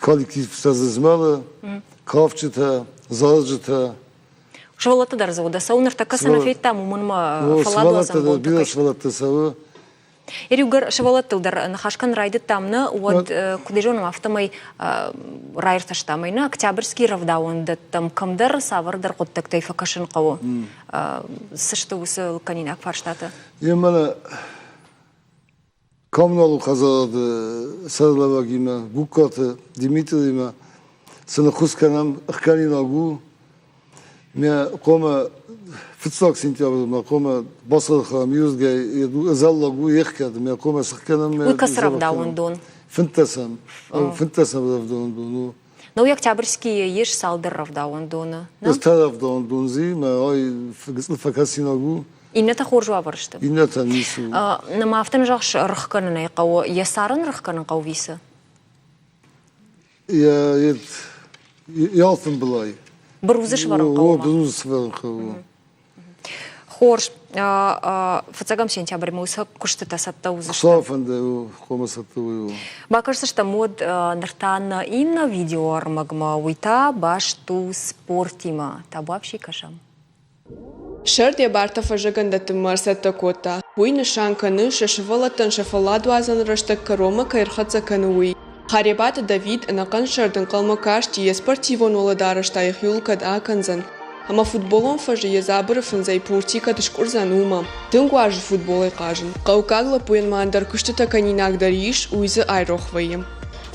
коллективтӕ дзы змӕлы, кафджытӕ, зарджытӕ. Сывӕллӕттӕ дӕр дзы уыд. Цӕуы ныртӕккӕ цы нӕ федтам, уымӕн ма фӕлладуадзӕн бонты Бирӕ сывӕллӕттӕ цӕуы. Иугӕр сывӕллӕттыл дӕр ныхас кӕнын райдыдтам нӕ, уӕд куыд зонӕм, афтӕмӕй раиртӕстам ӕй нӕ Октябрьский рӕвдауӕндӕттӕм кӕмдӕр цавӕрдӕр хъуыддӕгтӕй фӕкӕсын хъӕуы. Цы сты уыцы лыггӕнинаг фарстатӕ? Йе мӕнӕ коммуналон хӕдзарады сӕргълӕууӕгимӕ Гугкаты Димитримӕ цы ныххуыс кӕнӕм, ӕхгӕнинаг у. Мӕ хъуамӕ фыццаг сентябры мӕ хъуамӕ бацархайӕм иуырдыгӕй ӕдзӕллаг у ӕхгӕд, мӕ хъуамӕ сыхгӕнӕм. Уый кӕцы рӕвдауӕндон? Фынддӕсӕм. Фынддӕсӕм рӕвдауӕндон у. Ну, Октябрьскийы ис цалдӕр рӕвдауӕндоны. Ӕртӕ рӕвдауӕндон зи, мӕ ай фӕкӕсинаг у. Иннӕтӕ хорз уавӕры сты. Иннӕтӕ ницы. Нӕма афтӕ нӕ зӕгъыс, рых кӕнын ӕй хъӕуы. Йӕ царын рых кӕнын хъӕуы висы? Йӕ алфӕмбылай. Бырудзы сӕвӕрын хъӕуы? Бырудзы сӕвӕрын хъӕуы. Хорз. Фыццӕгӕм сентябрьмӕ уыцы куыстытӕ цӕттӕ уыдзысты? Хуыцауы фӕнды, хъуамӕ цӕттӕ уой. Бакӕсдзыстӕм уӕд ныр та нӕ иннӕ видеоӕрмӕгмӕ, уый та баст у спортимӕ. Табуафси кӕсӕм. Сӕрд йӕ бартӕ фӕззӕгӕн дӕттынмӕ ӕрцӕттӕ кодта. Уый нысан кӕны, сӕ сывӕллӕттӕн сӕ фӕлладуадзӕн рӕстӕг кӕронмӕ кӕй ӕрхӕццӕ кӕны, уый. Харебаты Давид ӕнӕхъӕн сӕрд ӕнхъӕлмӕ касти, йе спортивон уӕлӕдарӕс та йӕхиуыл кӕд акӕндзӕн, ӕмӕ футболон фӕзы йӕ дзабыры фындзӕй пурти кӕд скъуырдзӕн, уымӕ. Тынг уарзы футболӕй хъазын. Хъӕуккаг лӕппуйӕн ма ӕндӕр куыстытӕ кӕнинаг дӕр ис, уый дзы айрох вӕййы.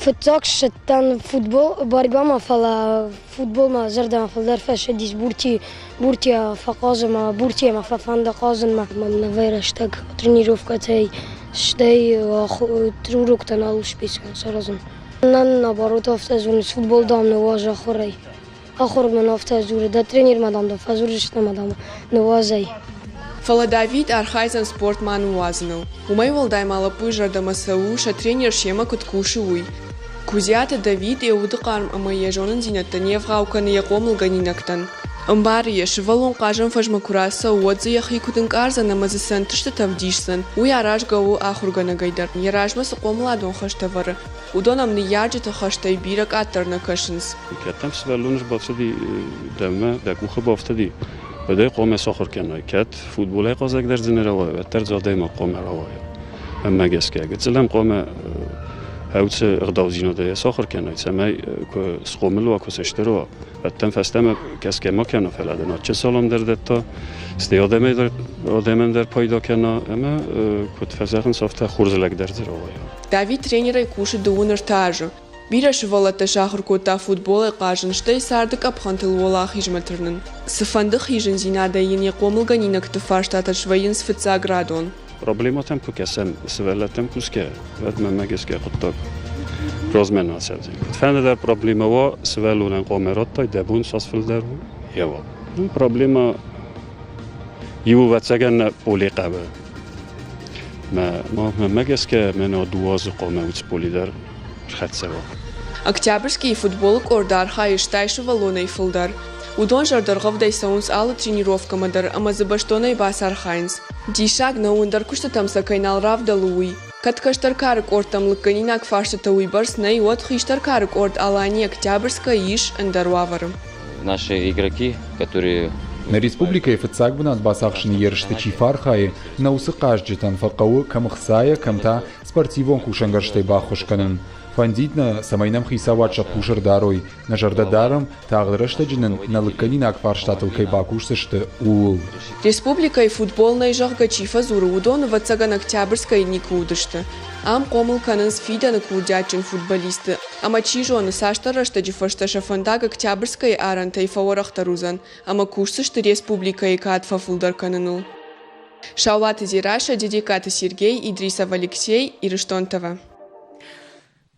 Фыццаг ссыдтӕн футбол бӕргӕ ма, фӕлӕ футбол мӕ зӕрдӕмӕ фылдӕр фӕцыдис бурти, буртийӕ фӕхъазынмӕ, буртийӕ мӕ фӕфӕнды хъазынмӕ. Мӕм нӕ вӕййы рӕстӕг тренировкӕтӕй, стӕй уроктӕ нал успею саразын. Нӕн наоборот афтӕ дзурынц, футбол, дам, ныууадз ахуырӕй. Ахуыр мын афтӕ дзуры, дӕ тренермӕ, дам, дӕ фӕдзурдзысты ӕмӕ, дам, ныууадз ӕй. Фӕлӕ Давид архайдзӕн спорт ма ныууадзыныл. Уымӕй уӕлдай ма лӕппуйы зӕрдӕмӕ цӕуы, сӕ тренер семӕ куыд кусы, уый. Куыдзиаты Давид йӕ уды хъарм ӕмӕ йӕ зонындзинӕдтӕ не вгъау кӕны йӕ хъомылгӕнинӕгтӕн. Ӕмбары йӕ, сывӕллон хъазӕн фӕзмӕ куы рацӕуы, уӕд дзы йӕхи куыд ӕнкъардзӕн ӕмӕ дзы цы ӕнтыстытӕ ӕвдисдзӕн, уый аразгӕ у ахуыргӕнӕгӕй дӕр. Йӕ размӕ цы хъомыладон хӕстӕ ӕвӕры, уыдон ӕм ныййарджыты хӕстӕй бирӕ къаддӕр нӕ кӕсынц. Кӕд дӕм сывӕллон ӕрбацыди дӕумӕ, дӕ къухы бафтыди, уӕд ӕй хъуамӕ сахуыр кӕнай. Кӕд футболӕй хъазӕг дӕр дзы нӕ рауайа, уӕддӕр дзы адӕймаг хъуамӕ рауайа. Ӕмӕ гӕсгӕ гыццылӕн хъуамӕ Ӕуцы ӕгъдаудзинадӕй йӕ сахуыр кӕнай, цӕмӕй куы схъомыл уа, куы сыстыр уа, уӕддӕм фӕстӕмӕ кӕсгӕ ма кӕна, фӕлӕ дын адджын салам дӕр дӕтта, стӕй адӕмӕй дӕр, адӕмӕн дӕр пайда кӕна ӕмӕ, куыд фӕзӕгъынц, афтӕ хорз лӕг дӕр дзы рауайа. Давид тренерӕй кусы дыууын ӕртӕ азы. Бирӕ сывӕллӕттӕ сахуыр кодта футболӕй хъазын, стӕй царды къӕпхӕнтыл уӕлахизмӕ тырнын. Цыфӕнды хизындзинадӕй йын йӕ хъомылгӕнинӕгты фарстатӕ свӕййынц фыццаградон. Проблемӕтӕм куы кӕсӕм, сывӕллӕттӕм кусгӕ, уӕд мӕнмӕ гӕсгӕ хъуыддаг размӕ нӕ ацӕудзӕн. Куыдфӕнды дӕр проблемӕ уа, сывӕллонӕн хъуамӕ радтай, дӕ бон цас фылдӕр у, йе уа. Проблемӕ иу ӕвӕццӕгӕн нӕ поле хъӕуы. Мӕ мӕнмӕ гӕсгӕ мӕнӕ дыууӕ азы хъуамӕ уыцы поле дӕр рхӕццӕ уа. Октябрьскийы футболы къорд архайы стай сывӕллонӕй фылдӕр. Уыдон зӕрдӕргъӕвдӕй цӕуынц алы тренировкӕмӕ дӕр ӕмӕ дзы бӕстонӕй бацархайынц. Диссаг нӕу, ӕндӕр куыстытӕм сӕ кӕй нал равдӕлы, уый. Кӕд кӕстӕр кары къордтӕм лыггӕнинаг фарстытӕ уыйбӕрц нӕй, уӕд хистӕр кары къорд Алания Октябрьская ис ӕндӕр уавӕры. Наши игроки, которые Нӕ республикӕйы фыццаг бынат бацахсыны ерысты чи фӕархайы, нӕ уыцы хъазджытӕн фӕхъӕуы кӕм ӕхцайӕ, кӕм та спортивон кусӕнгӕрзтӕй баххуыс кӕнын. Фӕндид нӕ, цӕмӕй нӕм хицауад сӕ хъус ӕрдарой, нӕ зӕрдӕ дарӕм, тагъд рӕстӕджы нын нӕ лыггӕнинаг фарстатыл кӕй бакусдзысты, ууыл. Республикӕйы футбол нӕй, зӕгъгӕ, чи фӕдзуры, уыдон, ӕвӕццӕгӕн, Октябрьскӕйы никуы уыдысты. Ам хъомыл кӕнынц фидӕны курдиатджын футболистты, ӕмӕ, чи зоны, цасдӕр рӕстӕджы фӕстӕ сӕ фӕндаг Октябрьскӕйы арӕнтӕй фӕуӕрӕхдӕр уыдзӕн ӕмӕ кусдзысты республикӕйы кад фӕфылдӕр кӕныныл. Саулаты Дзерассӕ, Дедегкаты Сергей, Идрисов Алексей, Ирыстон ТВ.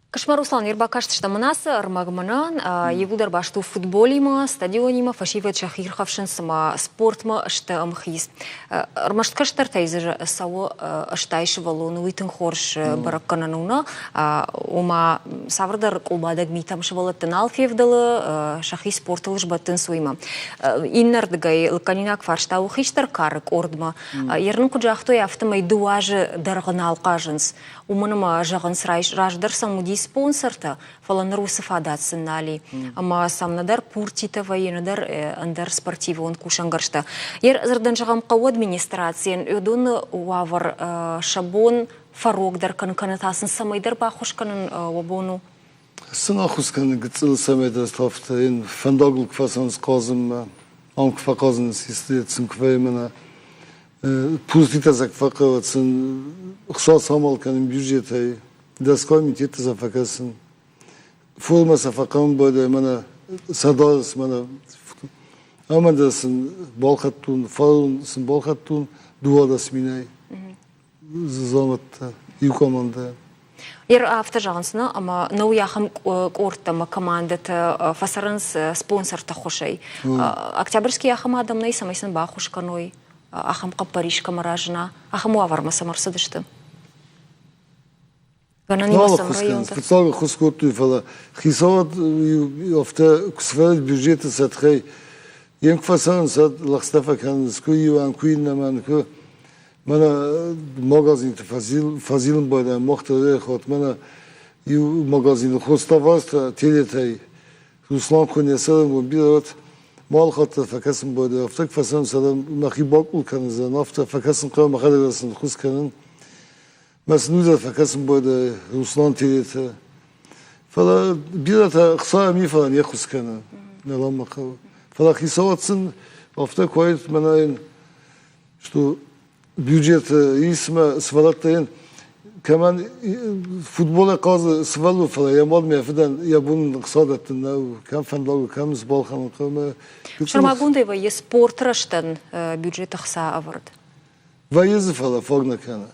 Кысмӕ Руслан ӕрбакастыстӕм мын ацы ӕрмӕг мӕнӕн. Иууылдӕр баст у футболимӕ, стадионимӕ, фӕсивӕд сӕхи ирхӕфсынц цыма спортмӕ сты ӕмхиц. Ӕрмӕст кӕстӕртӕй дзы цӕуы 80 сывӕллоны, уый тынг хорз бӕрӕггӕнӕн у нӕ. Ома цавӕрдӕр къулбадӕг митӕм сывӕллӕтты нал февдӕлы, сӕхи спортыл сбӕттынц уыимӕ. Иннӕрдыгӕй лыггӕнинаг фарста у хистӕр кары къордмӕ. Ерын куыд загътой, афтӕмӕй дыууӕ азы дӕргъы нал хъазынц. Уымӕн ӕмӕ, зӕгъынц, раздӕр сӕм уыди спонсортӕ, фӕлӕ ныр уыцы фадат сын нал и. Ӕмӕ сӕм нӕдӕр пуртитӕ вӕййы, нӕдӕр ӕндӕр спортивон кусӕнгӕрзтӕ. Йе дзырдӕн зӕгъӕм, хъӕуы администрацийӕн уыдоны уавӕр сӕ бон фӕрогдӕр кӕнын кӕнӕ та сын цӕмӕйдӕр баххуыс кӕнын уӕ бон у? Сын ӕххуыс кӕны гыццыл цӕмӕйдӕр афтӕ йын фӕндагыл куы фӕцӕуынц хъазынмӕ, ам куы фӕхъазынц, исты сын куы вӕййы мӕнӕ пуртитӕ сӕ куы фӕхъӕуы, сын ӕхца самал кӕнын бюджетӕй, дӕсгай комитетты сӕ фӕкӕсын, формӕ сӕ фӕхъӕуын байдайы мӕнӕ сӕ дарӕс мӕнӕ ӕмӕ дӕр сын балхӕдтон, фарон сын балхӕдтон 12 минӕй. дзаумӕттӕ иу командӕ. Ер афтӕ зӕгъынц, нӕ, ӕмӕ нӕу ахӕм къордтӕ ӕмӕ командӕтӕ фӕцӕрынц спонсорты ӕххуысӕй. Октябрьский ахӕм адӕм нӕй, цӕмӕй сын баххуыс кӕной, ахӕм хъӕппӕрис кӕмӕ разына, ахӕм уавӕрмӕ цӕмӕ ӕрцыдысты? Гӕнӕн Нал ӕххуыс кӕнынц. Фыццаг ӕххуыс кодтой, фӕлӕ хицауад афтӕ куы сфӕлыд бюджеты сӕ тыххӕй, йе куы фӕцӕуынц, уӕд лӕгъстӕ фӕкӕнынц, куы иуӕн, куы иннӕмӕн, куы мӕнӕ магазинты фӕзилын байдайӕм, мах дӕр хатт мӕнӕ иу магазины хостовартӕ телетӕй Руслан куы не цӕрӕм, бирӕ уӕд мал хатт фӕкӕсын байдайы, афтӕ куы фӕцӕуынц, адӕм мӕхи бакъул кӕндзӕн, афтӕ фӕкӕсын хъӕуы, мӕхӕдӕг сын ххуыс кӕнын. Мӕ сын уый фӕкӕсын байдайы Руслан Теретӕ. Фӕлӕ бирӕтӕ ӕхца ми фӕлӕ не ххуыс кӕны, нӕ ламмӕ хъӕуы. Фӕлӕ хицауад сын афтӕ куы уаид, мӕнӕ йын, что бюджеты исмӕ сывӕллӕттӕ йын кӕмӕн футболӕй хъазы сывӕллон, фӕлӕ йӕ мад мӕ фыдӕн йӕ бон ӕхца дӕттын нӕу, кӕм фӕндаг, кӕм сбалхӕнын хъӕуы. Сӕрмагондӕй вӕййы спорты рӕзтӕн бюджеты хца ӕвӕрд. Вӕййы дзы, фӕлӕ фаг нӕ кӕны.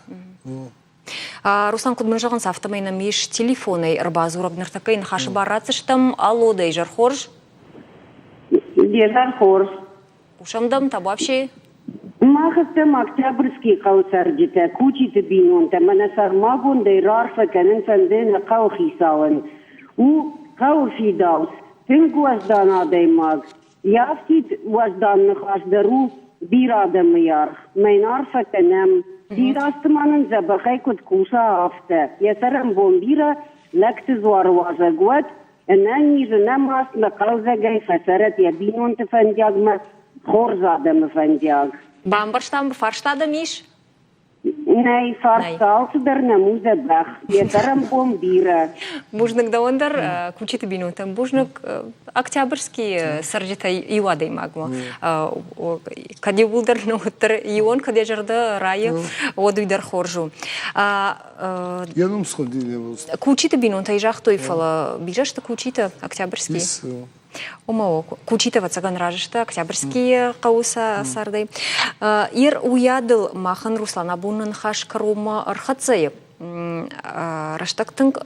Руслан, куыд мын зӕгъынц, афтӕмӕй нӕм ис телефонӕй ӕрбадзурӕг. Ныртӕккӕйы ныхасы бар ратдзыстӕм. Алло, дӕ изӕр хорз. Де зӕр хорз. Хъусӕм дӕм, табуафси. Мах стӕм Октябрьскийы хъӕуы цӕрджытӕ, Кучиты бинонтӕ. Мӕнӕ сӕрмагондӕй раарфӕ кӕнын фӕнды нӕ хъӕуы хицауӕн. У хъӕуы фидауц, тынг уӕздан адӕймаг. Йӕ афтид уӕздан ныхас дӕр у бирӕ адӕмы аргъ. Мӕн арфӕ кӕнӕм. Бирӕ азты ма нын дзӕбӕхӕй куыд куса, афтӕ. Йӕ цӕрӕнбон бирӕ, лӕгты дзуары уазӕг уӕд, ӕнӕниз, ӕнӕмаст, нӕ хъӕлдзӕгӕй фӕцӕрӕд йӕ бинонты фӕндиагмӕ, хорз адӕмы фӕндиаг. Бамбӕрстам, фарста дӕм ис? Нӕй, фарста алцыдӕр нӕм у дзӕбӕх, йӕ цӕрӕнбон бирӕ. Бузныг дӕуӕн дӕр, Кучиты бинонтӕн бузныг. Октябрьскийы цӕрджытӕй иу адӕймагмӕ. Кӕд иууылдӕр нӕ, уӕддӕр иуон кӕд йӕ зӕрдӕ райы, уӕд уый дӕр хорз у. Йӕ ном схуынди. Кучиты бинонтӕй загътой, фӕлӕ бирӕ сты Кучитӕ Октябрьскийы. Уымӕ Кучитӕ ӕвӕццӕгӕн разы сты Октябрьскийы хъӕуы сӕ цардӕй. Ер уыйадыл махӕн Руслан абон ныхас кӕронмӕ ӕрхӕццӕ рӕстӕг тынг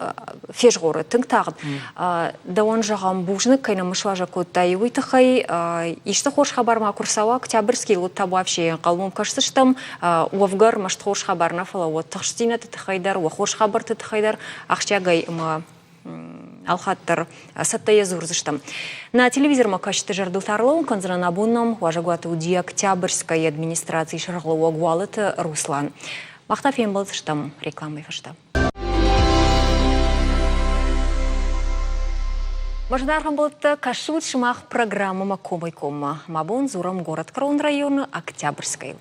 фезгъоры, тынг тагъд. Дӕуӕн зӕгъӕм, бузныг кӕй нӕм суазӕг кодтай, уый тыххӕй исты хорз хабар ма куы рцӕуа Октябрьскийыл, уӕд табуафсийы ӕнхъӕлмӕ кӕсдзыстӕм. Уӕвгӕ ӕрмӕст хорз хабар нӕ, фӕлӕ уӕ тыхстдзинӕдты тыххӕй дӕр, уӕ хорз хабӕртты тыххӕй дӕр ахсджиагӕй ӕмӕ алхатт дӕр цӕттӕйӕ дзурдзыстӕм. Нӕ телевизормӕ кӕсджыты зӕрдыл та ӕрлӕууын кӕндзынӕн, абон нӕм уазӕгуаты уыди Октябрьскӕйы администрацийы сӕргълӕууӕг Уалыты Руслан. Мах та фембӕлдзыстӕм рекламӕйы фӕстӕ. Мӕ зынаргъ ӕмбӕлттӕ, кӕсут сымах программӕмӕ комӕй-коммӕ. Мӕ бон дзурӕм горӕтгӕрон районы Октябрьскӕйыл.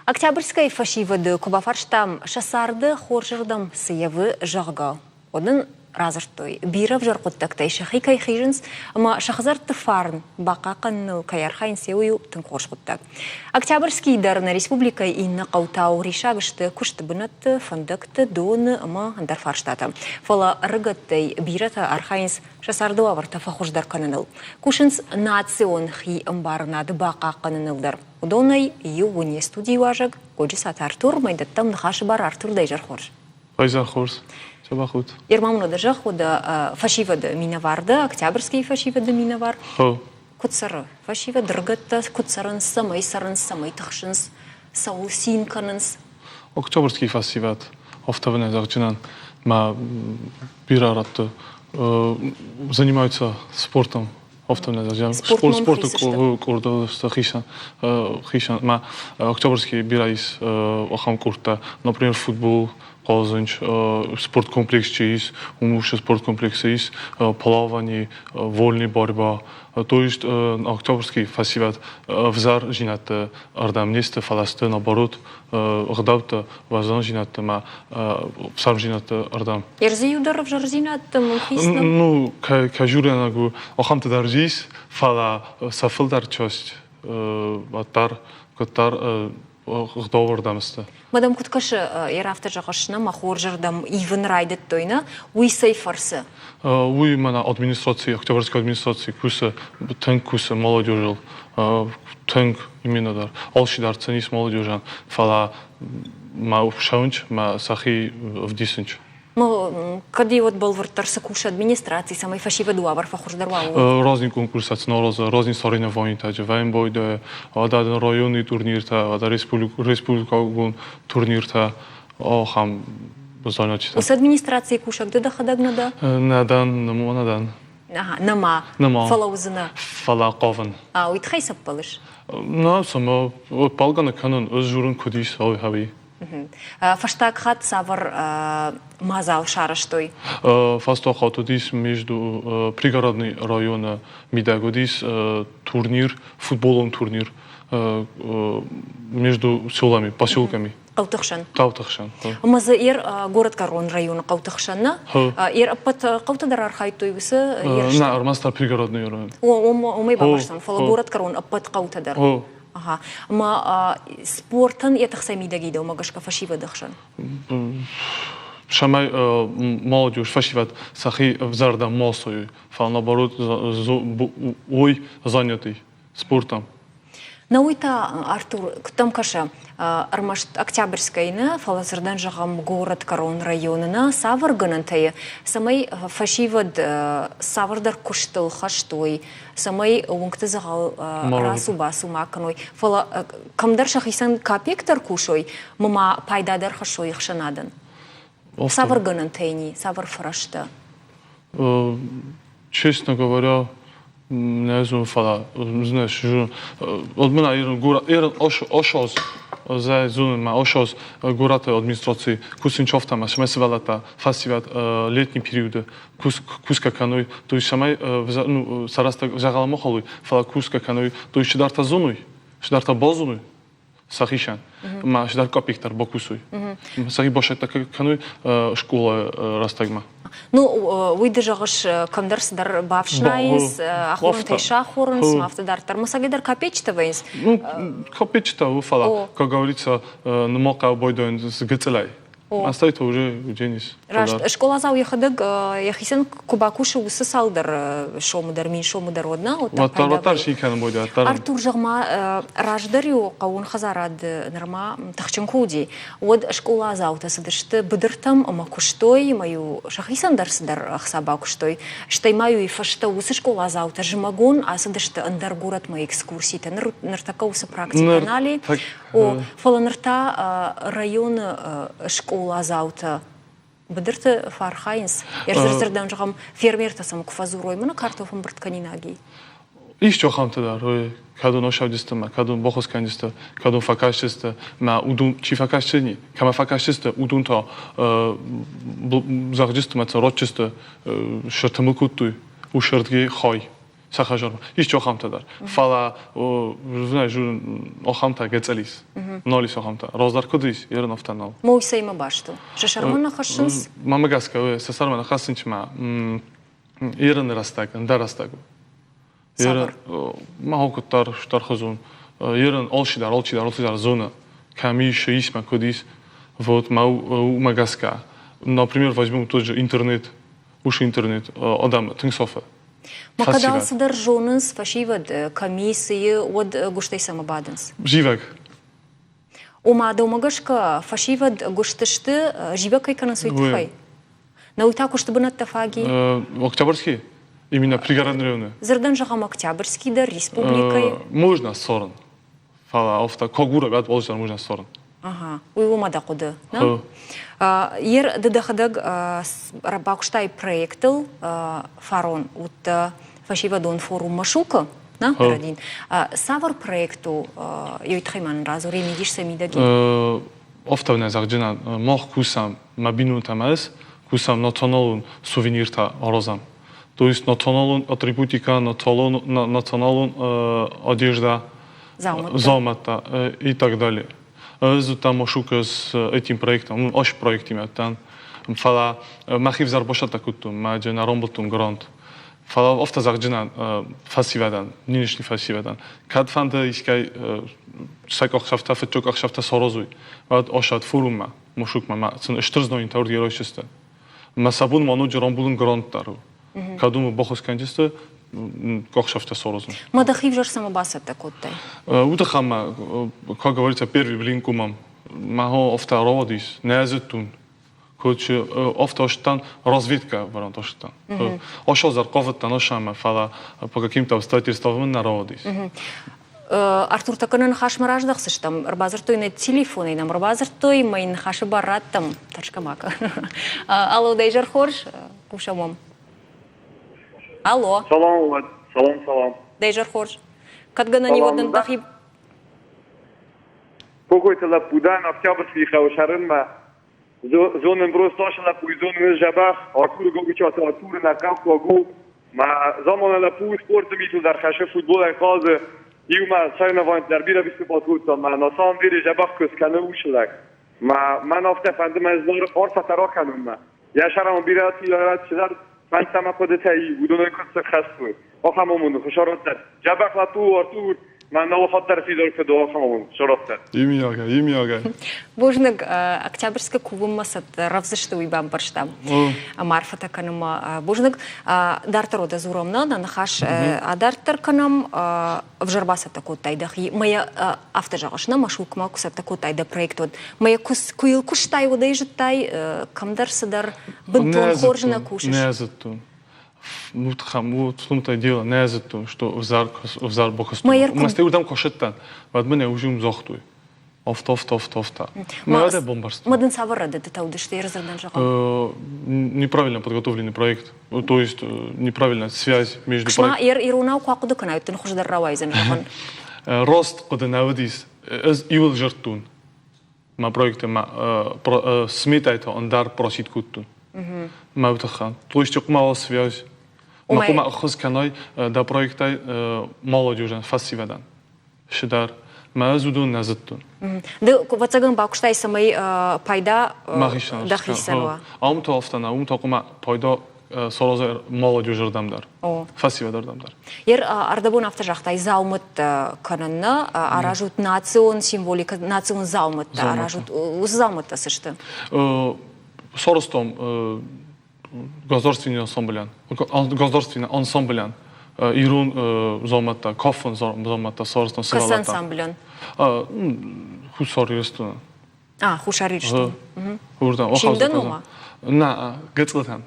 Октябрьскӕйы фӕсивӕды куы бафарстам, сӕ царды хорзырдӕм цы ивы, зӕгъгӕ, уӕд нын радзырдтой, бирӕ ӕвзӕр хъуыддӕгтӕй сӕхи кӕй хизынц ӕмӕ сӕ хӕдзӕртты фарн бахъахъхъӕныныл кӕй архайынц, уый у тынг хорз хъуыддаг. Октябрьскийы дӕр нӕ республикӕйы иннӕ хъӕутау риссаг сты куысты бынӕтты, фӕндӕгты, доны ӕмӕ ӕндӕр фарстатӕ. Фӕлӕ ӕрыгӕттӕй бирӕтӕ архайынц сӕ царды уавӕртӕ фӕхуыздӕр кӕныныл. Кусынц национ хиӕмбарынады бахъахъхъӕныныл дӕр. Уыдонӕй иу у не студийы уазӕг Годжысаты Артур. Мӕ дӕттӕм ныхасы бар Артур, дӕ изӕр хорз. Изӕр хорз. Дзӕбӕх ут. Ермамоны дӕ зӕхх уыд фӕсивӕды минӕвар дӕ, Октябрьскийы фӕсивӕды минӕвар. Куыд цӕры фӕсивӕд, ӕрыгӕттӕ куыд цӕрынц, цӕмӕй цӕрынц, цӕмӕй тыхсынц, цӕуыл цин кӕнынц? Октябрьский фӕсивӕд афтӕ зӕгъджынӕн мӕ бирӕ рӕтты занимаются спортом. Афтӕ нӕ зӕгъӕм. Спорты къорды сты хицӕн хицӕн ма Октябрьский бирӕ ис ахӕм къордтӕ, например, футбол, хъазынч, спорткомплекс чи ис, уым уыцы спорткомплексы ис плавание, вольный борьба. То есть Октябрьский фӕсивӕд ӕвзӕр зинӕдты ӕрдӕм не сты, фӕлӕ сты наоборот ӕгъдӕуттӕ, уӕздандзинӕдты ӕмӕ ӕфсармдзинӕдты ӕрдӕм. Ерзы-иу дӕр ӕвзӕрдзинӕдты мхиц Ну, кӕжурӕнаг у, ахӕмтӕ дӕр ис, фӕлӕ сӕ фылдӕр часть уӕддӕр куыддӕр ӕгъдауӕрдӕм сты. Мадам, куыд кӕсы, йӕ афтӕ зӕгъыс, нӕ мӕ хорзырдӕм ивын райдыдтой, нӕ? Уый цӕй фӕрцы? Уый мӕнӕ администраци, Октябрьская администраци кусы, тынг кусы молодежыл, тынг именно дӕр. Алчидӕр цӕнис молодежӕн, фӕлӕ мӕ ссӕуынч, мӕ сӕхи ӕвдисынч. Кӕд уӕд бӕлвырддӕр цы кусы администраци, цӕмӕй фӕсивӕды уавӕр фӕхуыздӕр уа? Разный конкурстӕ сын аразы, разный соревнованийтӕ, вӕйнбойдӕ, адӕдын районы турниртӕ, ада республикон турниртӕ, ахӕм занятитӕ. Уыцы администрацийы кусӕг ды дӕхӕдӕг нӕ дӕ? Нӕ дӕн, нӕ дӕн. Ага, нӕма. Нӕма. Фӕлӕ уыдзынӕ. Фӕлӕ хъавын. А, уый тыххӕй цӕппӕлыс? Нӕ, цӕмӕ ӕппӕлгӕ нӕ кӕнын, ӕз дзурын куыд ис, ӕви ӕви. Фӕстаг хатт цавӕр мадзал сарӕзтой? Фӕстаг хатт уыдис между пригородный районы мидӕг уыдис турнир, футболон турнир между селами, поселками. Хъӕуты хсӕн. Хъӕуты хсӕн. Ӕмӕ дзы ер горӕтгӕрон районы хъӕуты хсӕн нӕ? Ер ӕппӕт хъӕуты дӕр архайдтой уыцы ерысты? Нӕ, ӕрмӕстдӕр пригородный район. Уымӕй бабарстам, фӕлӕ горӕтгӕрон ӕппӕт хъӕутӕ дӕр. Ага. Ӕмӕ спортӕн йӕ тых цӕй мидӕг и дӕумӕ гӕсгӕ фӕсивӕды хсӕн? Цӕмӕй молодежь, фӕсивӕд сӕхи зӕрдӕ ма сойой, фӕлӕ наоборот уой занятый спортом. На уый та, Артур, куыд дӕм кӕсы, ӕрмӕст Октябрьскӕйы нӕ, фӕлӕ дзырдӕн зӕгъӕм, горӕтгӕрон районы нӕ цавӕр гӕнӕнтӕ цӕмӕй фӕсивӕд цавӕрдӕр куыстыл хӕст уой, цӕмӕй уынгты дзӕгъӕл рацу-бацу ма кӕной, фӕлӕ кӕмдӕр сӕхицӕн капекк дӕр кусой, ма ма пайда дӕр хӕссой ӕхсӕнадӕн. Цавӕр гӕнӕнтӕ йын и, цавӕр фӕрӕзтӕ? Честно говоря, не знаю, фӕлӕ знаешь, от мына ерын ошоз за зонын ошоз горӕты администраци кусын чофтама сӕмӕ сывӕллӕттӕ фӕсивӕд летний периоды кусгӕ кӕной, то есть сӕмӕй ну сӕ рӕстӕг дзӕгъӕл ма халой, фӕлӕ кусгӕ кӕной, то есть чидӕртӕ зоной, чидӕртӕ базоной. Сӕхицӕн. Ма сидӕр къопик дӕр бакусуй. Сӕхи босӕттӕ кӕнуй скъола рӕстӕгмӕ. Ну, уый ды зӕгъыс, кӕмдӕр цыдӕр бафснайынц, ахорынтӕй сахорынц, афтӕ дарддӕр. Мысӕгӕй дӕр капеччытӕ вӕййынц. Ну, капеччытӕ у, фӕлӕ, как говорится, нымӕ хъӕуы бойдойын гыццылӕй. Астӕй то уже уыдзӕнис. Раст, скъоладзау йӕхӕдӕг йӕхицӕн куы бакусы уыцы цалдӕр сомы дӕр, мин сомы дӕр, уӕд нӕ уӕддӕр уӕддӕр си кӕнын бойдӕ, уӕддӕр. Артур, зӕгъ-ма, раздӕр-иу хъӕууон хӕдзарад нырма тыхджын куы уыди, уӕд скъоладзаутӕ цыдысты быдыртӕм ӕмӕ куыстой, ӕмӕ-иу сӕхицӕн дӕр цыдӕр ӕхца бакуыстой. Стӕй ма-иу фӕстӕ уыцы скъоладзаутӕ зымӕгон ацыдысты ӕндӕр горӕтмӕ экскурситӕ. Ныр ныртӕккӕ уыцы практикӕ нал и. О, фӕлӕ ныр та районы скъоладзаутӕ быдырты фӕархайынц. Ӕрдзырдӕм зӕгъӕм, фермертӕ сӕм куы фӕдзурой, мӕнӕ картоф ӕмбырд кӕнинаги. Ис ахӕмтӕ дӕр, кӕдон осӕвдисты мӕ, кӕдон бохос кӕндисты, кӕдон фӕкастысты, мӕ уыдон чи фӕкастысты, кӕмӕ фӕкастысты, уыдон та зӕгъджысты мӕ цӕротчысты сӕртымыл кодтой, усӕрдги хай. Сӕ хӕзармӕ. Ис ахӕмтӕ дӕр. Фӕлӕ, знаешь, ахӕмтӕ гӕцӕлис. Нал ис ахӕмтӕ. Раздӕр куыд ис, ерын афтӕ нал. Моисеймӕ баст у. Сӕ сӕрмӕ нӕ хӕссынц? Мӕмӕ гӕсгӕ, сӕ сӕрмӕ нӕ хӕссынц ма ерын рӕстӕг, ӕндӕр рӕстӕг у. Цавӕр? Ма куыддӕр стӕрхуызон. Ерын алчидӕр, алчидӕр, алчидӕр зоны, кӕм ис, ис мӕ куыд ис. Вот, мӕ уымӕ гӕсгӕ. Например, возьмем тот же интернет. Уыцы интернет адӕмы тынг сафы. Ма кӕд алцыдӕр зонынц фӕсивӕд, кӕм и, цы и, уӕд гуыстӕй цӕмӕ бадынц? Зивӕг. Ома, дӕумӕ гӕсгӕ, фӕсивӕд гуысты сты, зивӕг кӕй кӕнынц, уый тыххӕй? Нӕ уый та куысты бынӕттӕ фаг и? Октябрьский? Именно пригородный районы. Дзырдӕн зӕгъӕм, Октябрьский дӕр, республикӕйы. Можно ссорын. Фӕлӕ афтӕ когураг ӕд можно ссорын. Ага, уый уымӕ дӕ хъуыды, нӕ? Ер ды дӕхӕдӕг бакуыстай проектыл фарон уыдтӕ фӕсивӕдон форум Машукы, нӕ, Радин? Цавӕр проект у, йой тыххӕй ма нын радзур, йӕ мидис сӕ мидӕг и? Афтӕ нӕ зӕгъджынӕн, мах кусӕм, мӕ бинонтӕм ӕз кусӕм националон сувениртӕ аразӕм. То есть националон атрибутика, националон одежда, дзаумӕттӕ и так далее. Ӕз уыдтӕн Машукы с этим проектом, ну, ас проектимӕ уыдтӕн. Фӕлӕ мӕхи взӕр босӕттӕ кодтон, мӕ джы нӕ рамбылдтон грант. Фӕлӕ афтӕ зӕгъджынӕн фӕсивӕдӕн, нынешний фӕсивӕдӕн, кӕд фӕнды искӕй сӕ къахсӕвтӕ, фыццаг къахсӕвтӕ саразой, уӕд асад форуммӕ, Машукмӕ, мӕ сын стыр знойнтӕ уырдыгӕй райсдзысты. Мӕ сӕ бон ма ноджы рамбулын грант дӕр у. Кӕд уым баххуыс кӕндзысты, къахсӕвтӕ саразын. Ма дӕхи взӕр цӕмӕ бацӕттӕ кодтай? Уыдыхъӕ мӕ, как говорится, первый блин кумам. Мӕ афтӕ рауадис, нӕ зыдтон. Короче, афтӕ астан разведка вариант астан. Ошозар хъавыдтӕн ошамӕ, фӕлӕ по каким-то обстоятельствам нӕ рауадис. Артур, тӕккӕ нӕ ныхасмӕ раздӕхдзыстӕм. Ӕрбадзырдтой нӕ телефонӕй нӕм ӕрбадзырдтой, мӕ йын ныхасы бар раттӕм. Тӕрсгӕ ма кӕ. Алло, дӕ изӕр хорз, хъусӕм уӕм. Алло. Салам, салам, салам. Дӕ изӕр хорз. Кӕд гӕнӕн и, уӕд нын дӕхи Кокойты лӕппу дӕн Октябрьский хъӕуы сӕрынмӕ. Зонын просто ашы лӕппуйы зонын дзӕбӕх. Артуры Гогычаты Артуры нӕ хъӕуккаг у. Мӕ замана лӕппу спорты митыл дӕр хӕссы футболӕй хъазы. Иумӕ соревнование дӕр бирӕ выступать кодтам. Мӕ на самом деле дзӕбӕх куыст кӕны уыцы лӕг. Мӕ мӕн афтӕ фӕнды мӕ арфӕтӕ ракӕнынмӕ. Йӕ сӕрӕн бирӕ цыдӕр фӕндтӕ ӕмӕ хъуыдытӕ и, уыдонӕн куыд сыххӕст уой. Ахӕм амонд хуысарӕттӕ. Дзӕбӕх лӕппу Артур, мӕ нал хатт дӕр фидар куыд у, ахӕм амонд хуысарӕттӕ. Имиага, имиага. Бузныг, Октябрьскы кувынмӕ цӕттӕ рӕвдз сты, уый бамбӕрстам. Ӕмӕ арфӕтӕ кӕнынмӕ бузныг. Дарддӕр уӕдӕ дзурӕм нӕ, нӕ ныхас адарддӕр кӕнӕм. Ӕвзӕр бацӕттӕ кодтай дӕхи. Мӕ йӕ афтӕ зӕгъыс, нӕ Машукмӕ куы цӕттӕ кодтай дӕ проект, уӕд мӕ йӕ куы йыл куыстай, уӕд ӕй зыдтай, кӕмдӕр цыдӕр бынтон хорз нӕ кусыс. Нӕ зыдтон. Ну, в том-то и дело, нӕ зыдтон, что ӕвзӕр бакуыстон. Мӕ уырдӕм куы ссыдтӕн, уӕд мын ӕй уым загътой. Афтӕ, афтӕ, афтӕ, афтӕ. Мӕ дӕ бамбӕрстон. Ма дын цавӕр рӕдыдтытӕ уыдысты йӕ дзырдӕн зӕгъӕм? Неправильно подготовленный проект. То есть неправильная связь между Ма иронау куы ахъуыды кӕнай, уӕд дын хуыздӕр рауайдзӕн зӕгъын. Рост хъуыды нӕ уыдис. Ӕз иуыл зӕрдтон. Мӕ проекты мӕ сметӕй та ӕндӕр просит кодтон. Мӕ тыххӕн. То есть хъуамӕ связь. Мӕ хъуамӕ ӕххуыс кӕнай дӕ проектӕй молодежӕн, фӕсивӕдӕн. Сыдӕр. Мӕ ӕз уыдон нӕ зыдтон. Ды, ӕвӕццӕгӕн, бакуыстай, цӕмӕй пайда дӕхицӕн уа. Ам та афтӕ нӕ, уым та хъуамӕ пайда сараза молодежы рдӕм дӕр, фӕсивӕды рдӕм дӕр. Ер ӕрдӕбон афтӕ загътай, дзаумӕттӕ кӕнын нӕ аразут национ символикӕ, национ дзаумӕттӕ аразут. Уыцы дзаумӕттӕ цы сты? Сарӕзтам государственный ансамблӕн, государственный ансамблӕн ирон дзаумӕттӕ, кафын дзаумӕттӕ сарӕзтам Кӕцы ансамблӕн? Хуссар Ирыстоны. А, Хуссар Ирыстон. Уырдӕм. Симдӕн ома? Нӕ, гыцъылтӕн.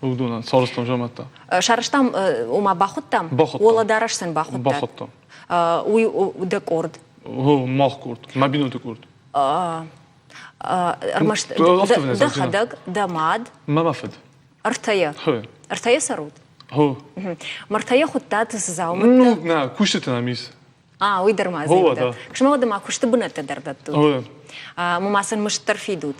Уыдонӕн сарӕзтам дзаумӕттӕ. Сарӕзтам, ома бахуыдтам? Бахуыдтам. Уӕлӕдарӕс сын бахуыдтат? Бахуыдтам. Уый дӕ къорд? Мах къорд, мӕ бинонты къорд. Ӕрмӕст дӕхӕдӕг, дӕ мад? Мӕ мӕ фыд. Ӕртӕйӕ? Ӕртӕйӕ цӕрут? Хо. Мӕртӕйӕ хуыдтат цы дзаумӕттӕ? Ну, нӕ, кустыты нӕм ис. А, уый дӕр ма зӕгъдӕ. Ксмӕ уӕдӕ ма куысты бынӕттӕ дӕр дӕттут? Ма сын мызд дӕр фидут?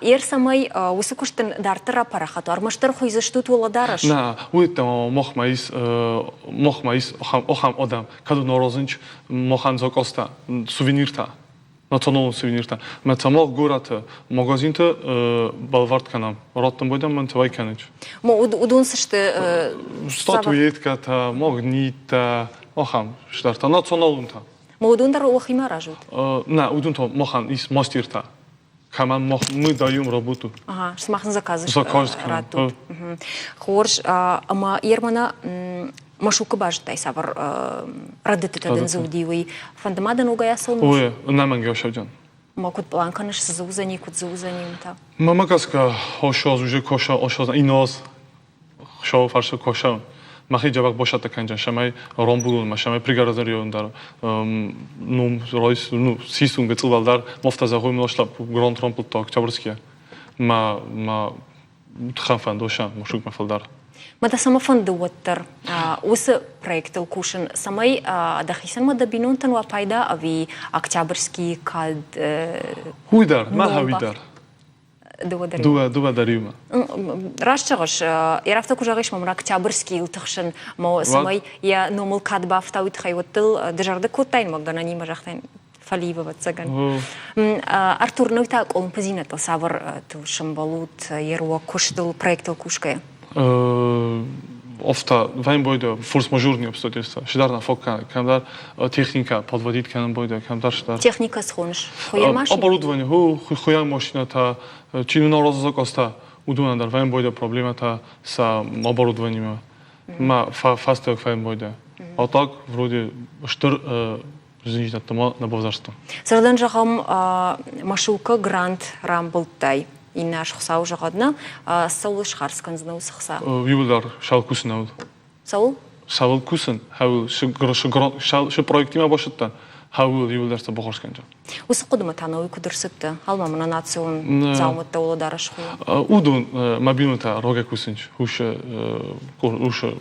Ер цӕмӕй уыцы куыстын дарддӕр рапарахат уа, ӕрмӕстдӕр хуыйдзыстут уӕлӕдарӕс? Нӕ, уый махмӕ ис, махмӕ ис ахӕм адӕм, кӕд наразынч махӕн заказтӕ, сувениртӕ, националон сувениртӕ. Мӕ цӕмӕ горӕты магазинты бӕлвырд кӕнӕм, раттын байдӕм мӕн цӕвӕй кӕнынч. Уыдон цы сты? Статуэткӕтӕ, магниттӕ, ахӕм стӕртӕ, националонтӕ. Уыдон дӕр уӕхимӕ аразут? Нӕ, уыдон та махӕн ис мастертӕ. Кӕмӕн мах мы даем работу. Ага, сымах заказ заказ раттут. Хорз, ӕмӕ Ермана Машукы базыдтай, цавӕр рӕдыдтытӕ дын дзы уыди, уый. Фӕнды ма дӕ ногӕй ацӕуын? Ой, ӕнӕмӕнгӕй ацӕудзӕн. Ма куыд пълан кӕныс, цы дзы уыдзӕни, куыд дзы уыдзӕни, уым та? Мӕмӕ гӕсгӕ, ошоз уже коша, ошоз иноз шоу фарсы коша. Мӕхи дзӕбӕх босӕттӕ кӕндзӕн, цӕмӕй ромбулунмӕ, цӕмӕй пригородный район дӕр ну, ройс, ну, сисун гыцъыл дӕр мофта зӕгъуй млошла гранд ромпултта Октябрьские. Ма ма тыхӕн фӕндоса мушукмӕ фылдӕр. Ма дӕ цӕмӕ фӕнды уӕддӕр уыцы проектыл кусын, цӕмӕй дӕхицӕн ма дӕ бинонтӕн уа пайда ӕви Октябрьский кад? Уый дӕр, мӕ уый дӕр. Дыууӕ дӕр иумӕ. Раст зӕгъыс, йӕ афтӕ куы зӕгъис, мӕм Октябрьскийыл тыхсын, мӕ цӕмӕй йӕ номыл кад бафта, уый тыххӕй уӕддыл дызӕрдыг кодтаин, мӕ гӕнӕнимӕ загътаин, фӕливы, ӕвӕццӕгӕн. Артур, ныр та къуылымпыдзинӕдтыл цавӕртыл сӕмбӕлут йе руаг куыстыл, проектыл кусгӕйӕ? Офта вӕм бойдӕ форс-мажорные обстоятельства. Шидар на фокка, кӕмдӕр техника подводить кӕнын бойдӕ, кӕмдӕр шидар. Техника схоныс? Хуыйӕн машинӕ? Оборудование, хуыйӕн машинӕтӕ, чи нын аразы закъазтӕ, уыдонӕн дӕр вӕм бойдӕ проблемӕтӕ сӕ оборудованиемӕ. Ма фӕстӕг фӕм бойдӕ. А так, вроде, стыр зындзинӕдтӕ ма нӕ бавзӕрстон. Цырдӕн зӕгъӕм, Машука грант рамбылдтай. Иннӕ аз Хуыцау зӕгъӕд нӕ, цӕуыл схардз кӕндзынӕ уыцы хца? Иуылдӕр сау кусынӕуыл. Цӕуыл? Сауыл кусын, хӕуыл шы проектимӕ басыдтӕн, хӕуыл иуылдӕр цы баххуыс кӕнджын. Уыцы хъуыдымӕ та науи куыд ӕрцыдтӕ? Алма мӕнӕ национ дзаумӕттӕ уӕлӕдарӕс хуыйы. Уыдон мӕ бинонтӕ рогӕй кусынч, уышы уышы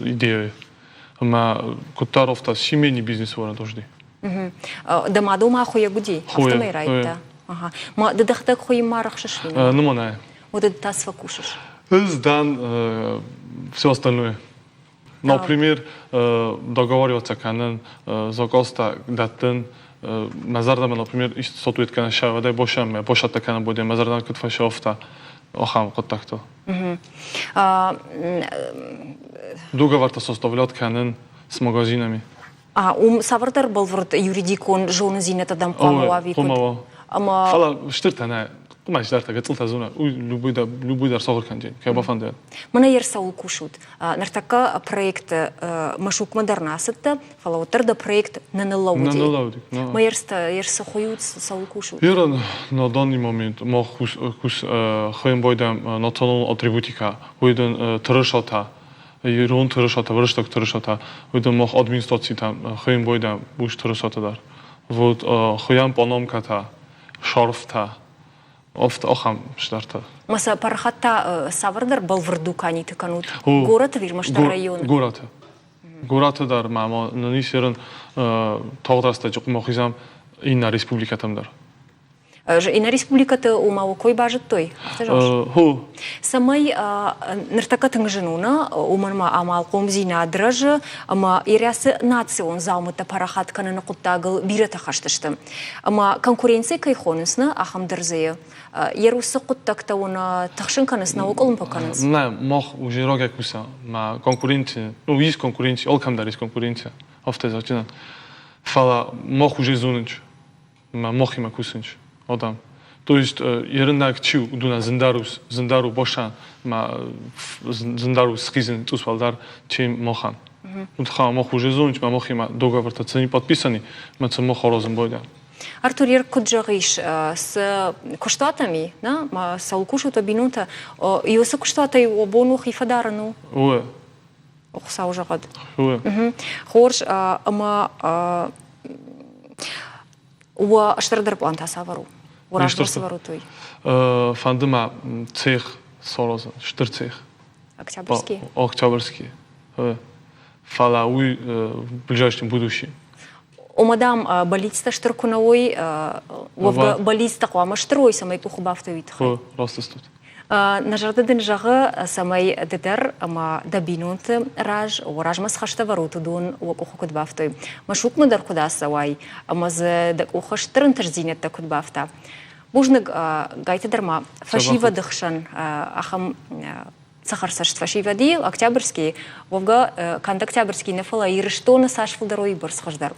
идеяйы. Ӕмӕ куыддӕр офта семейный бизнес уӕрӕ дожди. Дӕ мадо ма хуыйӕг уыди, афтӕмӕй райдта. Ага. Ма ды дӕхӕдӕг хуыйынмӕ арӕхсыс? Ну, мӕнӕ. Вот это тас фӕкусыс? Ӕз дӕн все остальное. Например, договариваться кӕнын, заказтӕ дӕттын, мӕ зӕрдӕмӕ, например, статуэт кӕнӕ сӕвӕдӕй босӕммӕ, босӕттӕ кӕнӕ бодӕ, мӕ зӕрдӕмӕ куыд фӕсӕфта, ахӕм хъуыддӕгтыл. Договортӕ составлять кӕнын с магазинами. А уым цавӕрдӕр бӕлвырд юридикон зонындзинӕдтӕ дӕм хъуамӕ уа ӕви куыд? Ӕмӕ Фӕлӕ стыртӕ нӕ, хъуымӕ стыртӕ, гыццылтӕ зона, уый любой дӕр, любой дӕр сахуыр кӕндзӕн, кӕй бафӕндӕд. Мӕнӕ йе рцӕуыл кусут. Ныртӕккӕ проект Машукмӕ дӕр нӕ ацыдтӕ, фӕлӕ уӕддӕр дӕ проект нӕ ныллӕууыди. Нӕ ныллӕууыди. Мӕ ерсы хуыйут, цӕуыл кусут? Ерын на данный момент мах кус хуыйын байдӕм националон атрибутика, уый дын тырысатӕ, ирон тырысатӕ, уырыссаг тырысатӕ, уый дын мах администрацитӕм хуыйын байдӕм уыцы тырысатӕ дӕр. Вот хуыйӕн панамкӕтӕ, шарфтӕ, афтӕ ахӕм цыдӕртӕ. Ма сӕ парахат та цавӕрдӕр бӕлвырд дуканиты кӕнут? Горӕты ӕви районы? Горӕты. Горӕты дӕр ма нын ис ерын тагъд рӕстӕджы хъуымӕ хизӕм иннӕ республикӕтӕм дӕр. Иннӕ республикӕты ома уӕ кой базыдтой? Афтӕ зӕгъыс? Хо. Цӕмӕй ныртӕккӕ тынг зын у, нӕ? Уымӕн ма амалхъомдзинад рӕзы ӕмӕ ирӕцы национ дзаумӕттӕ парахат кӕныны хъуыддагыл бирӕтӕ хӕст сты. Ӕмӕ конкуренци кӕй хонынц, нӕ, ахӕм дӕр дзы йе уыцы хъуыддӕгтӕ уын тыхсын кӕнынц, нӕ къуылымпы кӕнынц? Нӕ, мах уже рагӕй кусӕм. Мӕ конкуренци, ну, есть конкуренция, алкӕм дӕр есть конкуренция, афтӕ зӕгъджынӕн. Фӕлӕ мах уже зонынч, мӕ махимӕ кусынч адӕм. То есть ерынаг чи у, уыдонӕн зындар у, зындар у басан, мӕ зындар у схизын цъус уӕлдӕр, чем махӕн. Уыдха мах уже зонынч, мӕ махимӕ договортӕ цӕни подписани, мӕ цы мах аразын байдӕн. Артур, ер куыд зӕгъис, цы куыстуатӕм и, нӕ, ма цӕуыл кусут уӕ бинонтӕ, иу цы куыстуатӕй уӕ бон у хи фӕдарын у? Уы. Хуыцау зӕгъӕд. Уы. Хорз, ӕмӕ уӕ стырдӕр пълан та цавӕр у? Уӕ размӕ цавӕр у той? Фӕнды мӕ цех саразын, стыр цех. Октябрьский? Октябрьский. Фӕлӕ уый в ближайшем будущем. Ома, дам, бӕллицтӕ стыр куы нӕ уой, уӕвгӕ бӕллицтӕ хъуамӕ стыр уой, цӕмӕй къухы бафтой, уый тыххӕй. Раст стут. Нӕ зӕрдӕ дын зӕгъы, цӕмӕй ды дӕр ӕмӕ дӕ бинонты раз, уӕ размӕ цы хӕстӕ вӕрут, уыдон уӕ къухы куыд бафтой. Машукмӕ дӕр куыд ацӕуай ӕмӕ дзы дӕ къухы стыр ӕнтыстдзинӕдтӕ куыд бафта. Бузныг, гайты дӕр ма фӕсивӕды хсӕн ахӕм цӕхӕрцӕст фӕсивӕди Октябрьский, уӕвгӕ канд Октябрьский нӕ, фӕлӕ Ирыстоны цас фылдӕр уый бӕрц хуыздӕр.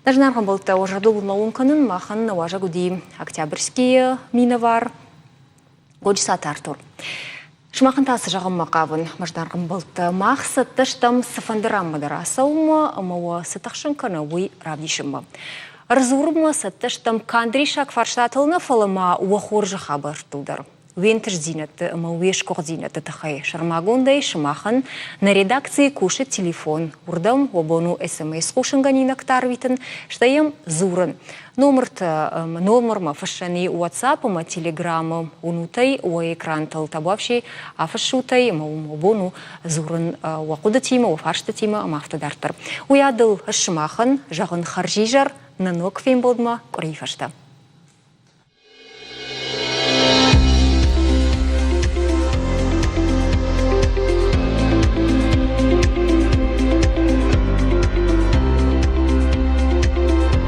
Нӕ зынаргъ ӕмбӕлттӕ, уӕ зӕрдыл уын кӕнын, махӕн нӕ уазӕг уыди Октябрьскийы минӕвар Годжысаты Артур. Сымахӕн та цы зӕгъынмӕ хъавын, мӕ зынаргъ ӕмбӕлттӕ, мах цӕттӕ стӕм цыфӕнды ранмӕ дӕр ацӕуынмӕ ӕмӕ уӕ цы тыхсын кӕны, уый равдисынмӕ. Ӕрдзурынмӕ цӕттӕ стӕм канд риссаг фарстатыл нӕ, фӕлӕ ма уӕ хорзы хабӕрттыл дӕр. Уе нтыстдзинӕдты ӕмӕ уе сгуыхтдзинӕдты тыххӕй сӕрмагондӕй сымахӕн нӕ редакцийы кусы телефон. Уырдӕм уӕ бон у СМС-хъусынгӕнинӕгтӕ арвитын, стӕй йӕм дзурын. Номыртӕ номырмӕ фыссӕн и WhatsApp ӕмӕ Telegram-ы. Уынут ӕй уӕ экрантыл табуафси афыссут ӕй ӕмӕ уым уӕ бон у дзурын уӕ хъуыдытимӕ, уӕ фарстытимӕ ӕмӕ афтӕ дарддӕр. Уый адыл сымахӕн зӕгъын хӕрзизӕр нӕ ног фембӕлдмӕ къуырийы фӕстӕ.